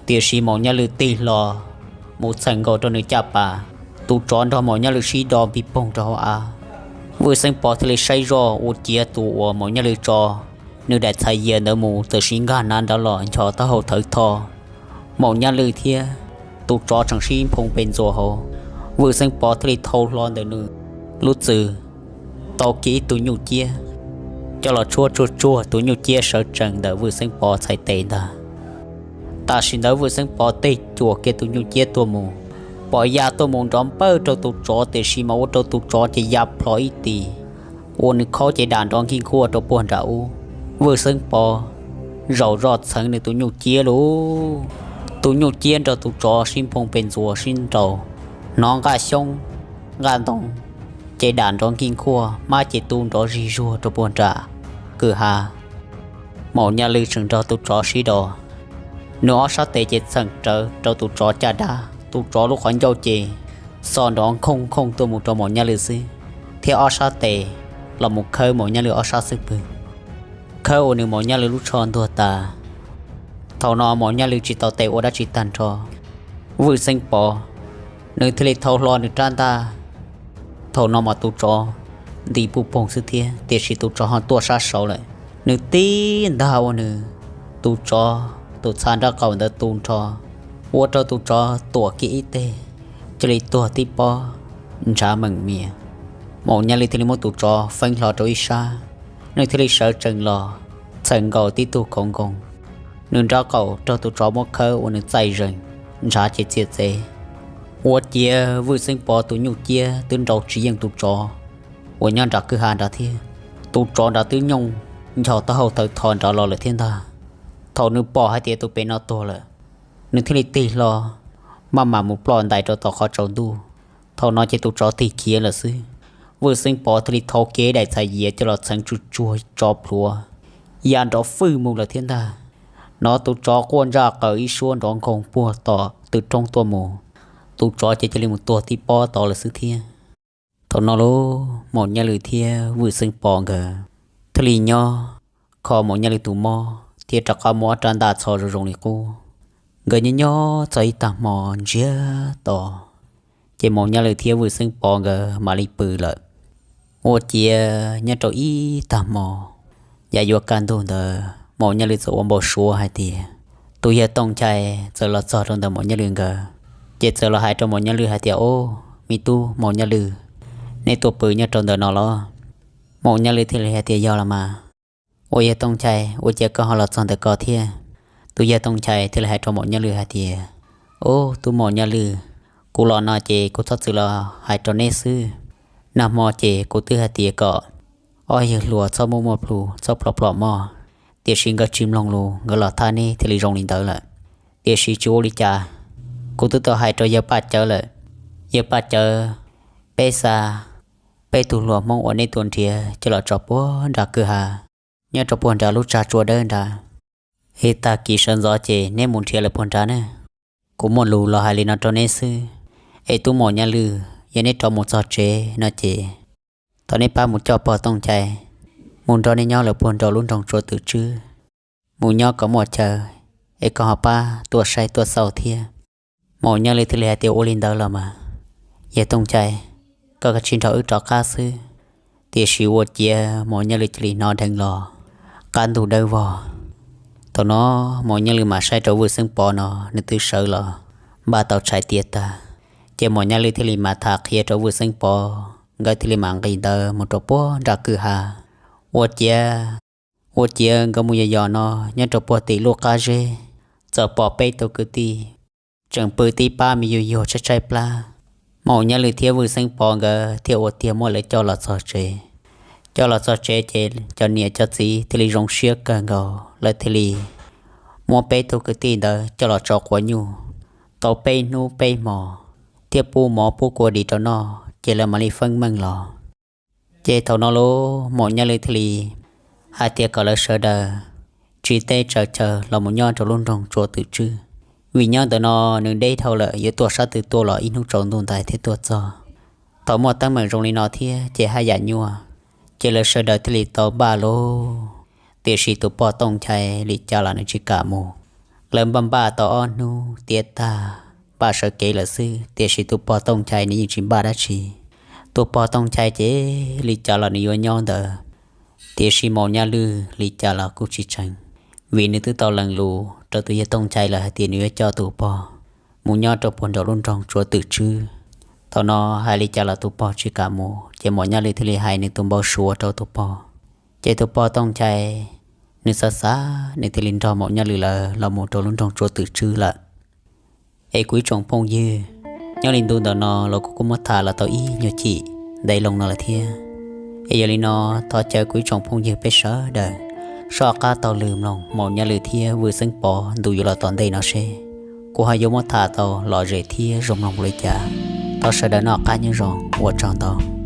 tiam sis Maum Nyaj Lwm tig hlo mus txheem nkaus rau nws caj pas. Tus tsov nrog Maum Nyaj Lwm sib do npig poog rau hauv av. Vwj Xeeb Pov thiaj li saib zoj ua ciav tus uas Maum Nyaj Lwm tso nws daim txhais yias ntawd mus txawm sib nkag nav nrad los nchos taub hau thawv tho. Maum Nyaj Lwm thiab tus tsov tseem sib nphoo pes ntxuas hauv. Vwj Xeeb Pov thiaj li thau hlo ntawm nws lub txwm tau kiag ib tug nyuj ciab coj los tshuab tsuag tsuag tus nyuj ciab sawv tsees ntawm Vwj Xeeb Pov txhais tes ntag. Tam sim ntawd Vwj Xeeb Pov tig cuam kiag tus nyuj ciab tuaj mus, pom ya tuaj mus nrov npawj rau tus tsov tiam sis mas ua rau tus tsov ces ya plho ib tis, ua nws khaub ces dam nrov nkij nkuaj rau puag nram ub. Vwj Xeeb Pov zaum zoj txheev nws tus nyuj ciab lauj. Tus nyuj ciab nrog tus tsov sib nphoo pes ntxuas sib nraus, hnov nqaj xyoob nqaj ntoo ces dam nrov nkij nkuaj, hmab ces tu nrov zig zuag rau puag nram kwj ha. Maum Nyaj Lwm tseem nrog tus tsov sib do, nws ob sab tes ces txheem rawv rau tus tsov caj dab, tus tsov lub qhov ncauj ces xo nrov nkhooj nkhooj tuaj mus rau Maum Nyaj Lwm xwb, thiab ob sab tes los mus khawb Maum Nyaj Lwm ob sab xub pwg, khawb ua nws Maum Nyaj Lwm lub tsho ntuag tas. Thaum no Maum Nyaj Lwm tsis tau tes ua dab tsi tag nrho, Vwj Xeeb Pov nws thiaj li thau hlo nws rab ntaj. Thaum no mas tus tsov nti puj poog xwb thiab tiam sis tus tsov ho tuaj sab saud lawm, nws tib ntag ua nws tus tsov tus txha nraub qaum ntawd tu nrho, ua rau tus tsov tuam kiag ib teg, cia li tuag tib pob ntshav meem mias. Maum Nyaj Lwm thiaj li muab tus tsov feeb hlo rau ib sab, nws thiaj li sawv tsees los txheem nkaus tib tug khoov nkoos. Nws nraub qaum raug tus tsov muab khawb ua nws txaij zees, ntshav ces txias txev. Ua ciav Vwj Xeeb Pov tus nyuj ciab twb nrau tsis yeej tus tsov uas nyob nram kwj ha nrad thiab. Tus tsov nrad twb nyooj nchos taub hau thawv tho nrad los lawm thiab ntag. Thaum nws pom hais tias tus pem no tuag lawm, nws thiaj li tig hlo maj mam mus ploj ntais rau tom qhov tsaus ntuj. Thaum no ces tus tsov tig khiav lawm xwb. Vwj Xeeb Pov thiaj li thau kiag daim txhais yias coj los txheev tsuj tsuag tsov plhuav ya nrov fwj mus lawm thiab ntag. Hnov tus tsov quaj ntsaj qaws ib suab nrov nkhoos puag tom tw roob tuaj mus, tus tsov ces cia li mus tuag tib pob tod lawm xwb thiab. Thaum no lauj, Maum Nyaj Lwm thiab Vwj Xeeb Pov nkawd thiaj li nyob kho Maum Nyaj Lwm tus mob thiab rov qab muab ob rab ntaj txho zoo zoo li qub. Nkawd nyob nyob txog ib tag hmo ntsiag to, ces Maum Nyaj Lwm thiab Vwj Xeeb Pov nkawd mam li pw lawm. Ua ciav nyob rau ib tag hmo, yav yuav kaj ntug ntawd Maum Nyaj Lwm txawm ua npau suav hais tias tus yawg Tooj Nchai txawm los txog rau ntawm Maum Nyaj Lwm nkawd, ces txawm los hais rau Maum Nyaj Lwm hais tias, Au, me tub Maum Nyaj Lwm, nej tuaj pw nyob rau ntawm no los? Maum Nyaj Lwm thiaj li hais tias, Yog los mas. Ua yawg Tooj Nchai, ua cas koj ho los txog ntawm ko thiab? Tus yawg Tooj Nchai thiaj li hais rau Maum Nyaj Lwm hais tias, Au, tub Maum Nyaj Lwm, kuv los no ces kuv txhob txwm los hais rau neb xwb. Nag hmo ces kuv twb hais tias kom ob yawg hluas txhob muaj muaj plhus txhob plhom plhom moj, tiam sis nkawd tsis mloog lus, nkawd los thab neb thiaj li zoo li ntawd lawm. Tiam sis tsis ua li cas, kuv twb tau hais rau yawg Paj Cawv lawm. Yawg Paj Cawv, peb xa peb tug hluas Hmoob uas neb tuaj nrhiav coj los tso puag nram kwj ha, nyob rau puag nram lub tsag tsua dawb nrad, es tag kis sawv ntxov ces neb mus nrhiav lawm puag nrad na. Kuv muaj lus los hais li no rau neb xwb, es tub Maum Nyaj Lwm, yog neb rov mus txog tsev no ces thov neb pab mus coj pog Tooj Nchai mus nrog neb nyob lawm puag nraum lub nroog tsua twm tswb, mus nyob kom muaj chaw, es koj ho pab tuaj saib tuaj xauj thiab. Maum Nyaj Lwm thiaj li hais tias, Ua li ntawd los mas, yawg Tooj Nchai. koj kav tsij nrog wb rov qab xwb. Tiam sis ua ciav Maum Nyaj Lwm cia li hnov dheev los qab ntug dawb vog. Thaum no Maum Nyaj Lwm mam saib rau Vwj Xeeb Pov no nws twb sawv los npaj tau tshais tiav tag, ces Maum Nyaj Lwm thiaj li mam tham qhia rau Vwj Xeeb Pov, nkawd thiaj li mam nqis ntawd mus rau puag nram kwj ha. Ua ciav, ua ciav nkawd mus yos yos no nyob rau puag tim lub qab zeb, txawm pom peb tug kwv tij tseem pw tib pab me yuag yuag tshaib tshaib plab. Maum Nyaj Lwm thiab Vwj Xeeb Pov nkawd thiaj ua tiag muab lawv coj los txog tsev. Coj los txog tsev ces cov niam cov txiv thiaj li zoo siab kawg nkaus, lawv thiaj li muab peb tug kwv tij ntawd coj los tso quav nyuj tau peb hnub peb hmos, thiab pub mov pub kua dis rau noj ces lawv mam li feeb meej los. Ces thaum no lub Maum Nyaj Lwm thiaj li hais tias kom lawv sawv daws tsiv teb tsaws chaw los mus nyob rau lub nroog Tsua Twm Tswb, vim nyob ntawm no nws deb dhau lawm, yuav tuaj sab twg tuaj los ib hnub tsaus ntuj ntais thiaj tuaj txog. Thaum muaj teeb meem zoo li no thiab ces haj yam nyuaj, ces lawv sawv daws thiaj li tau npaj lauj. Tiam sis tus pog Tooj Nchai li cas los nws tsis kam mus. Lawv npaj npaj tau ob hnub tiav tag, npaj sawv kev lawm xwb, tiam sis tus pog Tooj Nchai nws yeej tsis npaj dab tsi. Tus pog Tooj Nchai ces li cas los nws yuav nyob ntawd, tiam sis Maum Nyaj Lwm li cas los kuj tsis tseev, vim nws twb tau lees lus rau tus yawg Tooj Nchai lawm hais tias nws yuav coj tus pog mus nyob rau puag nraum lub nroog Tsua Twm Tswb. Thaum no hais li cas los tus pog tsis kam mus, ces Maum Nyaj Lwm thiaj li hais nws tus npau suav rau tus pog. Ces tus pog Tooj Nchai nws xav xav, nws thiaj li nrog Maum Nyaj Lwm lawv los mus rau lub nroog Tsua Twm Tswb lawm. Es kuv ib tsoom phooj ywg, nyob li ntu ntawm no los kuv kuj muab tham los tau ib nyuag chim ntev loo no lawm thiab. Es yog li no, thov caw kuv ib tsoom phooj ywg peb sawv daws soj qab taug lw mloog Maum Nyaj Lwm thiab Vwj Xeeb Pov ntu yuav los tom ntej no seb kuv ho yuav muab tham tau lom zem thiab zoo mloog npaum li cas. Thov sawv daws noj qab nyob zoo, ua tsaug ntau.